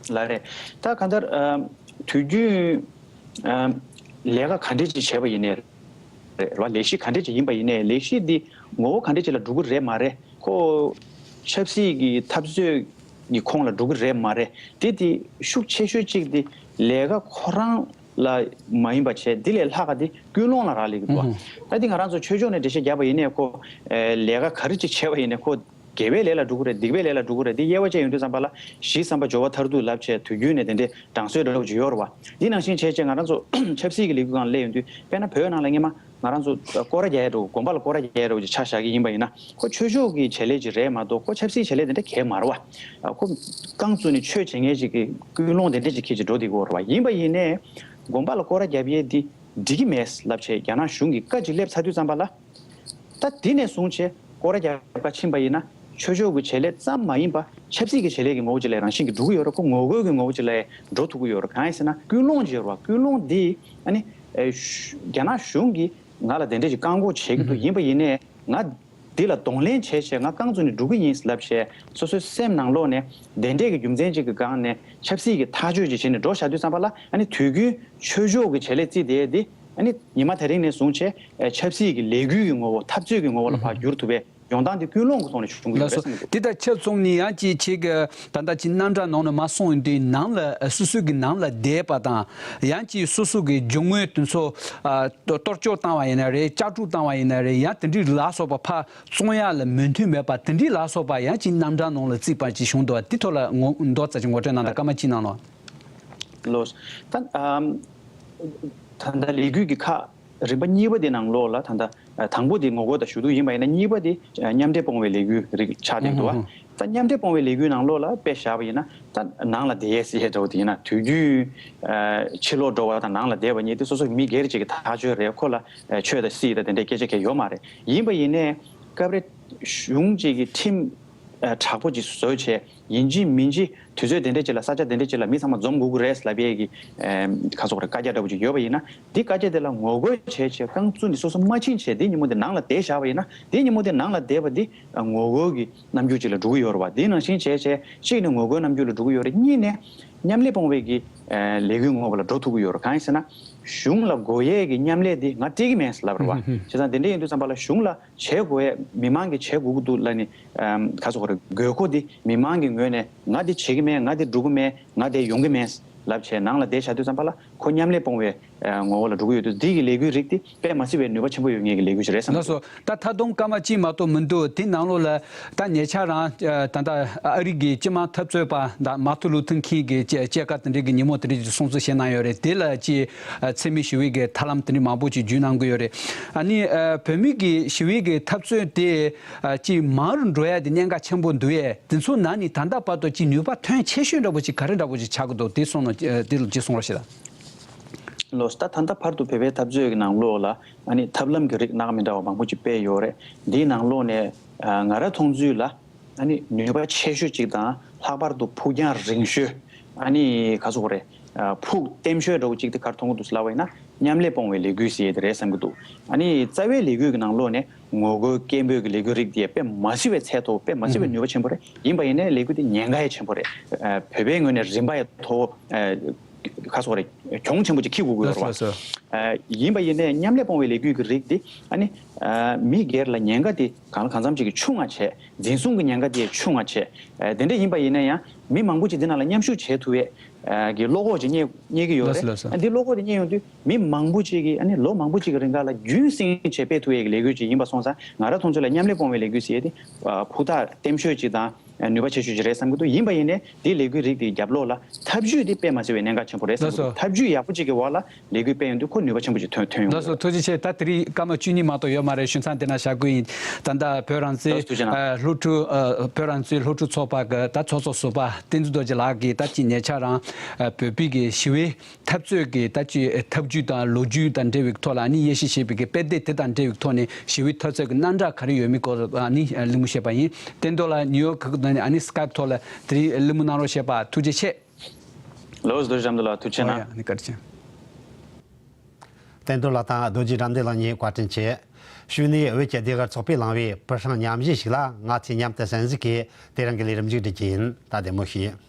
ལགས་རེད། ད་གང་ལྟར་ཨ་དུས་རྒྱུན་ཨ་ལས་ཀ་ག་འདྲས་ཅིག་བྱས་པ་ཡིན་ནའི་རེད་བ། ལས་གཞི་ག་འདྲས་ཅིག་ཡིན་པ་ཡིན་ནའི་ལས་གཞི་འདི་ངོ་བོ་ག་འདྲས་ཅིག་ལ་འགྲོ་གི་རེད་མ་རེད། ཁོ་ཆབ་སྲིད་ཀྱི་འཐབ་རྩོད་ཀྱི་ཁོངས་ལ་འགྲོ་གི་རེད་མ་རེད། དེ་དེ་ཤུགས་ཆེ་ཤོས་གཅིག་དེ་ལས་ཀ་ཁོ་རང་ལ་མ་ཡིན་པ་བྱས། འདི་ལས་ལྷག་ག་དེ་ཀུན་སློང་ལ་རག་ལས་ཀྱི་འདུག་བ། ཨུ་ཧུ། ད་འདི་ང་རང་ཚོ་ཆོས་ཕྱོགས་ནས་འགྲེལ་བཤད་བརྒྱབ་པ་ཡིན་ནའི་ཁོ་ཨེ་ལས་ཀ་ག་རེ་ཅིག་བྱས་པ་ཡིན་ནའི་ཁོ་དགེ་བའི་ལས་ལ་འགྲོ་གི་རེད། སྡིག་པའི་ལས་ལ་འགྲོ་གི་རེད། འདི་དབྱེ་བ་ཕྱེ་ཡོང་དུས་ཙམ་པ་ལ་ཞི་བསམ་པ་སྦྱོར་བ་མཐར་ཐུག་ལབ་བྱས་དུས་རྒྱུན་ནས་དེ་འདྲའི་གྲངས་སུ་འདྲ་བོ་ཅིག་ཡོད་རེད་བ། འདི་ནང་བཞིན་བྱས་བྱས་ང་རང་ཚོ་ཆབ་སྲིད་ཀྱི་ལས་འགུལ་སྒང་སླེབས་ཡོང་དུས་དཔེར་ན་བོད་ནང་ལ་སྔོན་མ་ང་རང་ཚོ་སྐོར་ར་རྒྱག་ཡས་འདྲ་བོ། དགོན་པ་ལ་སྐོར་ར་རྒྱག་ཡས་འདྲ་བོ་ཅིག་ཆ་བཞག་གི་ཡིན་པ་ཡིན་ན། ཁོ་ཆོས་ཕྱོགས་ཀྱི་བྱེད་ལས་ཅིག་རེད་མ་གཏོགས་ཁོ་ཆབ་སྲིད་བྱེད་ལས་དེ་འདྲ་གང་ཡང་མ་རེད་བ། ཁོ་རྐང་བཙུགས་ནས་ཆོས་བྱེད་མཁན་ཅིག་གི་ཀུན་སློང་དེ་འདྲ་ཅིག་འཁྱེར་བྱས་འགྲོ་བསྡད་ཀྱི་ཡོད་རེད་བ། ཡིན་པ་ཡིན་ནའི་དགོན་པ་ལ་སྐོར་ར་རྒྱབ་ཡས་འདི་འགྲིག་གི་མེད་ལབ་བྱས་རྒྱ་ནག་གཞུང་གིས་བཀའ་ཅིག་སླེབས་ཚར་དུས་ཙམ་པ་ལ། ད་དེ་ནས་བཟུང་བྱས་སྐོར་ར་རྒྱག་ག་ཕྱིན་པ་ཡིན་ན་ཆོས་ཕྱོགས་ཀྱི་བྱེད་ལས་ཙམ་མ་ཡིན་པ་ཆབ་སྲིད་ཀྱི་བྱེད་ལས་ཀྱི་ངོ་བོ་ཅིག་ལ་རང་བཞིན་གྱིས་འགྲོ་གི་ཡོད་རེད། ཁོ་ངོ་རྒོལ་གྱི་ངོ་བོ་ཅིག་ལ་འགྲོ་ཐུབ་ཀྱི་ཡོད་རེད། གང་ཡིན་ཟེར་ན་ཀུན་སློང་ཅིག་ཡོད་རེད་བ། ཀུན་སློང་འདི་ཨ་ནི་ཨེ་ཤུ་རྒྱ་ནག་གཞུང་གིས་ང་ལ་དེ་འདྲས་ཀྱི་བཀག་འགོག་བྱེད་ཀྱི་འདུག་ཡིན་པ་ཡིན་ནའི་ང་འདི་ལ་གདོང་ལེན་བྱས་བྱས་ང་རྐང་བཙུགས་ནས་འགྲོ་གི་ཡིན་ལབ་བྱས་སོ་སོའི་སེམས་ནང་ལོགས་ནས་དེ་འདྲས་ཀྱི་རྒྱུ་མཚན་ཅིག་གི་སྒང་ནས་ཆབ་སྲིད་ཀྱི་ཐག་གཅོད་ཅིག་བྱས་ནས་འགྲོ་བཞག་དུས་ཙམ་པ་ལ། ཨ་ནི་དུས་རྒྱུན་ཆོས་ཕྱོགས་ཀྱི་བྱེད་ལས་བརྩིས་བསྡད་དེ། ཨ་ནི་ཉི་མ་དེ་རིང་ནས་བཟུང་བྱས་ཨེ་ཆབ་སྲིད་ཀྱི་ལས་འགུལ་གྱི་ངོ་བོ་འཐབ་རྩོད་ཀྱི་ངོ་བོ་ལ་ཕར་བསྒྱུར་ཐུབ་པའི་ཡོང་སྟངས་དེ་ཀུན་སློང་གི་ཐོག་ནས་བྱུང་གི་ཡོད་ལགས་སོ། རེད་བསམ་གྱི་འདུག་དེ་ལྟར་ཆ་མཚོན་ནས་ཡང་ཅིག་ཁྱེད་ཀྱི་ད་ལྟ་ཅིག་རྣམ་གྲངས་ནང་ནས་མར་གསུངས་ཡོང་དུས་ནང་ལ་སོ་སོ་གི་ནང་ལ་བསྡད་པ་དང་། ཡང་ཅིག་སོ་སོ་གི་རྒྱུ་དངོས་དེ་ཚོ་ཨ་གཏོར་གཏོར་སྐྱོན་བཏང་བ་ཡིན་ན་རེད། ལྕགས་སྒྲོག་བཏང་བ་ཡིན་ན་རེད། ཡང་དེ་འདྲའི་ལ་སོགས་པ་ཕར་བཙོང་ཡ་ལ་མོས་མཐུན་མེད་པ་དེ་འདྲའི་ལ་སོགས་པ་ཡང་ཅིག་རྣམ་གྲངས་ནང་ལ་བརྩིས་པ་ཅིག་བྱུང་འདུག་དེ་ཐོག་ལ་ངོ་མདོར་ཙམ་ཅིག་ངོ་སྤྲོད་གནང་དང་། སྐར་མ་གཅིག་གནང་རོགས། ལགས། ད་ཨམ། ད་ལྟ་ལས་འགུལ་གྱི་ཁག་རིམ་པ་གཉིས་པ་དེ་ནང་ལོགས་ལ་ད་ལྟ་ཨ་དང་པོ་དེ་ངོ་རྒོལ་དང་ཞུ་གཏུག་ཡིན་པ་ཡིན་ན། གཉིས་པ་དེ་ཨ་མཉམ་འབྲེལ་སྤོང་བའི་ལས་འགུལ་རིགས་ཆགས་བསྡད་འདུག་བ། ད་མཉམ་འབྲེལ་སྤོང་བའི་ལས་འགུལ་ནང་ལོགས་ལ་དཔེ་བཞག་པ་ཡིན་ན། ད་ནང་ལ་བསྡད་ཡས་ཟེར་ཡས་འདྲ་བོ་དེ་ཡིན་ན། དུས་རྒྱུན་ཨ་ཕྱི་ལོགས་འགྲོ་བ་དང་ནང་ལ་བསྡད་པ་གཉིས་དེ་སོ་སོ་གི་མི་སྒེར་གཅིག་གི་ཐག་གཅོད་རེད། ཁོ་ལ་ཨ་ཆོས་དང་སྲིད་དང་དེ་འདྲའི་སྐད་ཆ་གང་ཡང་ཡོད་མ་རེད། ཡིན་པ་ཡིན་ནའི་སྐབས་རེ་གཞུང་གཅིག་གིས་ཁྲིམས་ཨ་དྲག་པོ་ཅིག་བཟོས་བྱས། ཡིན་གཅིག་མིན་གཅིག་དུས་ཚོད་དེ་འདྲ་ཅིག་ལ་ས་ཆ་དེ་འདྲ་ཅིག་ལ་མི་ཚང་མ་འཛོམས་དགོས་ཀྱི་རེད་ལབ་ཡས་ཀྱི་ཨེམ་ཁ་སོགས་རེད། བཀའ་རྒྱ་འདྲ་བོ་ཅིག་ཡོད་པ་ཡིན་ན། འདི་བཀའ་རྒྱ་དེ་ལ་ངོ་རྒོལ་བྱས་བྱས་རྐང་བཙུགས་ནས་སོ་སོ་མ་ཕྱིན་བྱས་དེ་ཉིན་མོ་དེ་ནང་ལ་བསྡད་བཞག་པ་ཡིན་ན། དེ་ཉིན་མོ་དེ་ནང་ལ་བསྡད་པ་འདི་ངོ་རྒོལ་གྱི་རྣམ་འགྱུར་ཅིག་ལ་འགྲོ་གི་ཡོད་རེད་བ། དེ་ནང་བཞིན་བྱས་བྱས་གཅིག་ནས་ངོ་རྒོལ་རྣམ་འགྱུར་ལ་འགྲོ་གི་ཡོད་རེད། གཉིས་ནས་མཉམ་ལས་སྤོང་བའི་གི་ཨེ་ལས་འགུལ་ངོ་བོ་ལ་འགྲོ་ཐུབ་ཀྱི་ཡོད་རེད། གང་ཡིན་ཟེར་ན། གཞུང་ལ་དགོས་ཡས་ཀྱི་མཉམ་ལས་འདི་ང་སྤྲད་ཀྱི་མེད་ལབ་རེད་བ། བྱས་ཙང་དེ་འདྲ་ཡིན་དུས་ཙམ་པ་ལ་གཞུང་ལ་བྱེད་དགོས་ཡས་མི་མང་གིས་བྱེད་དགོས་ཀྱི་འདུག་ལབ་ནས་ག་ཚོད་གོ་རེད། དགོས་མཁོ་འདི་མི་མང་གི་ངོས་ནས་ང་འདི་བྱེད་ཀྱི་མེད། ང་འདི་འགྲོ་གི་མེད། ང་འདི་ཡོང་གི་མེད་ལབ་བྱས་ནང་ལ་བསྡད་བཞག་དུས་ཙམ་པ་ལ་ཁོ་མཉམ་ལས་སྤོང་བའི་ངོ་བོ་ལ་འགྲོ་གི་ཡོད་དུས། འདི་གི་ལས་འགུལ་རིགས་འདི་དཔེ་མ་སྲིད་པའི་ནུས་པ་ཆེན་པོ་ཡོད་མཁན་གྱི་ལས་འགུལ་ཞིག་རེད་བསམ་གྱི་འདུག་ལགས་སོ། ད་ད་དུང་སྐར་མ་གཅིག་མ་གཏོགས་མི་འདུག་དེ་ནང་ལོགས་ལ་ད་ཉེ་ཆར་རང་ད་ལྟ་ཨ་རི་གི་སྤྱི་དམངས་འཐབ་རྩོད་པ་ད་མར་ཏིན་ལུ་ཐིང་ཁིང་གི་སྐྱེས་སྐྱེས་སྐར་དེ་འདྲའི་གི་ཉིན་མོ་དེ་འདྲའི་གསུང་ཚུལ་བཤད་གནང་ཡོད་རེད། དེ་ལ་ཅིག་འཚེ་མེད་ཞི་བའི་གི་ཐབས་ལམ་དེ་འདྲའི་མང་པོ་ཅིག་བརྒྱུད་གནང་གི་ཡོད་རེད། ཨ་ནི་བོད་མི་གི་ཞི་བའི་གི་འཐབ་རྩོད་དེ་ཅིག་མང་རུ་འགྲོ་ཡ་དེ་གནད་འགག་ཆེན་པོ་འདུག་ཡས། དེ་ཚོ་ནང་ནས་ད་ལྟ་བར་དུ་ཅིག་ནུས་པ་ཐོན་ཆེ་ཤོས་འདྲ་པོ་ཅིག་ག་རེ་འདྲ་པོ་ཅིག་ཆགས་ཀྱི་འདུག་དེ་གསུངས་ན་དེ་ལ་ཅིག་གསུང་རོགས་ཞེས་དང་། ལགས་སོ། ད་ད་ལྟ་བར་དུ་བོད་པའི་འཐབ་རྩོད་ཀྱི་ནང་ལོགས་ལ་ཨ་ནི་ཐབས་ལམ་གྱི་རིགས་སྣ་ཁ་མི་འདྲ་བ་མང་པོ་ཅིག་སྤེལ་ཡོད་རེད། འདིའི་ནང་ལོགས་ནས་ང་རང་མཐོང་ཚུལ་ལ་ཨ་ནི་ནུས་པ་ཆེ་ཤོས་ཅིག་དང་ལྷག་པར་དུ་ཕུགས་རྒྱང་རིང་ཤོས། ཨ་ནི་ག་ཚོད་གོ་རེད། ཕུགས་བརྟན་ཤོས་འདྲ་པོ་ཅིག་དེ་ག་རེ་མཐོང་གི་འདུག་ལབ་པ་ཡིན་ན། མཉམ་ལས་སྤོང་བའི་ལས་འགུལ་ཟེར་ཡས་དེ་རེད་བསམ་གྱི་འདུག་ཨ་ནི་རྩ་བའི་ལས་འགུལ་གྱི་ནང་ལོགས་ནས་ངོ་རྒོལ་སྐད་འབོད་ཀྱི་ལས་འགུལ་རིགས་དེ་དཔེ་མ་སྲིད་པའི་ཚད་མཐོ་པོ། དཔེ་མ་སྲིད་པའི་ནུས་པ་ཆེན་པོ་རེད། ཡིན་པ་ཡིན་ནའི་ལས་འགུལ་དེ་ཉེན་ཁ་ཡང་ཆེན་པོ་རེད། བོད་པའི་ངོས་ནས་རིན་པ་ཡང་མཐོ་བོ། ཁ་སོགས་རེད། གྱོང་ཆེན་པོ་ཅིག་འཁྱེར་དགོས་ཀྱི་ཡོད་རེད་བ། ཡིན་པ་ཡིན་ནའི་མཉམ་ལས་སྤོང་བའི་ལས་འགུལ་གྱི་རིགས་དེ་ཨ་ནི་མི་སྒེར་ལ་ཉེན་ཁ་དེ་གང་ལ་གང་འཚམ་ཅིག་གིས་ཆུང་བ་བྱས། འཛིན་བཟུང་གི་ཉེན་ཁ་དེ་ཆུང་བ་བྱས། དེ་འདྲ་ཡིན་པ་ཡིན་ན་ཡང་མི་མང་པོ་ཅིག་འདི་ནང་ལ་མཉམ་ཞུགས་བྱེད་ཐུབ་པའི་གི་བློ་ཁོག་ཅིག་རྙེད་རྙེད་ཀྱི་ཡོད་རེད། འདི་བློ་ཁོག་དེ་རྙེད་ཡོང་དུས་མི་མང་པོ་ཅིག་གིས་ཨ་ནི་ལོ་མང་པོ་ཅིག་གི་རིང་ག་ལ་རྒྱུན་བསྲིངས་བྱས་སྤེལ་ཐུབ་ཡས་ཀྱི་ལས་འགུལ་ཅིག་ཡིན་པ་སོང་ཙང་། ང་རང་མཐོང་ཚུལ་ལ་མཉམ་ལས་སྤོང་བའི་ལས་འགུལ་ཟེར་ཡས་དེ་ཕུགས་ཐག་བརྟན་ཤོས་ཅིག་དང་ནུས་པ་ཆེ་ཤོས་ཅིག་རེད་བསམ་གྱི་འདུག་ཡིན་པ་ཡིན་ནའི་འདིའི་ལས་འགུལ་རིགས་དེའི་རྒྱབ་ལོགས་ལ་ཐབས་ཇུས་དེ་དཔེ་མ་སྲིད་པའི་གནད་འགག་ཆེན་པོ་རེད་བསམ་གྱི་འདུག་ཐབས་ཇུས་ཡག་པོ་ཅིག་གི་འོག་ལ་ལས་འགུལ་སྤེལ་ཡོང་དུས་ཁོ་ནུས་པ་ཆེན་པོ་ཅིག་ཐོན་ཐོན་ཡོང་གི་ལགས་སོ། ཐུགས་རྗེ་ཆེ། ད་དེ་རིང་སྐར་མ་བཅུ་གཉིས་མ་གཏོགས་ཡོད་མ་རེད། ཞུ་མཚམས་འདི་ན་བཞག་གི་ཡིན། ད་ལྟ་བོད་རང་བཙན་ལགས་སོ། ཐུགས་རྗེ་གནང་། ཨ་སློབ་ཕྲུག་ཨ་བོད་རང་བཙན་སློབ་ཕྲུག་ཚོགས་པ་གི་ད་ཚོགས་གཙོ་ཟུར་པ་བསྟན་འཛིན་རྡོ་རྗེ་ལགས་ཀྱིས་ད་ཅིག་ཉེ་ཆར་རང་ཨ་བོད་པའི་གི་ཞི་བའི་འཐབ་རྩོད་ཀྱི་ད་ཅིག་ཐབས་ཇུས་དང་ལོ་རྒྱུས་དང་འབྲེལ་བའི་ཐོག་ལ་ཨ་ནི་དབྱེ་ཞིབ་བྱེད་པའི་གི་དཔེ་དེབ་དེ་དང་འབྲེལ་བའི་ཐོག་ནས་ཞི་བའི་འཐབ་རྩོད་ཀྱི་རྣམ་གྲངས་ག་རེ་ཡོད་མེད་སྐོར་ཨ་ནི་གླེང་མོལ་བྱས་པ་ཡིན། བསྟན་རྡོར་ལགས་ནིའུ་ཡོག་ཁུལ་ནས་ཨ་ནི་སི་ཀའེབ་ཐོག་ལ་དེ་རིང་གླེང་མོལ་གནང་རོགས་བྱས་པ་ཐུགས་རྗེ་ཆེ། ལགས་སོ། རྡོ་རྗེ་དགྲ་འདུལ་ལགས་ཐུགས་རྗེ་གནང་། ཨོ་ཡ། ཨ་ནི་བཀའ་དྲིན་ཆེ། བསྟན་རྡོར་ལགས་དང་རྡོ་རྗེ་དགྲ་འདུལ་ལགས་གཉིས་བཀའ་དྲིན་ཆེ། གཞུག་ནས་བོད་ཀྱི་ཟློས་གར་ཚོགས་པས་བླངས་པའི་པི་ཧྲེང་ཉམས་ཞིབ་ཞིག་ལ་ང་ཚོས་མཉམ་དུ་གསན་གཟིགས་ཀྱིས་དེ་རིང་གི་ལས་རིམ་མཇུག་སྒྲིལ་གྱི་ཡིན། ད་བདེ་མོ་བྱོས།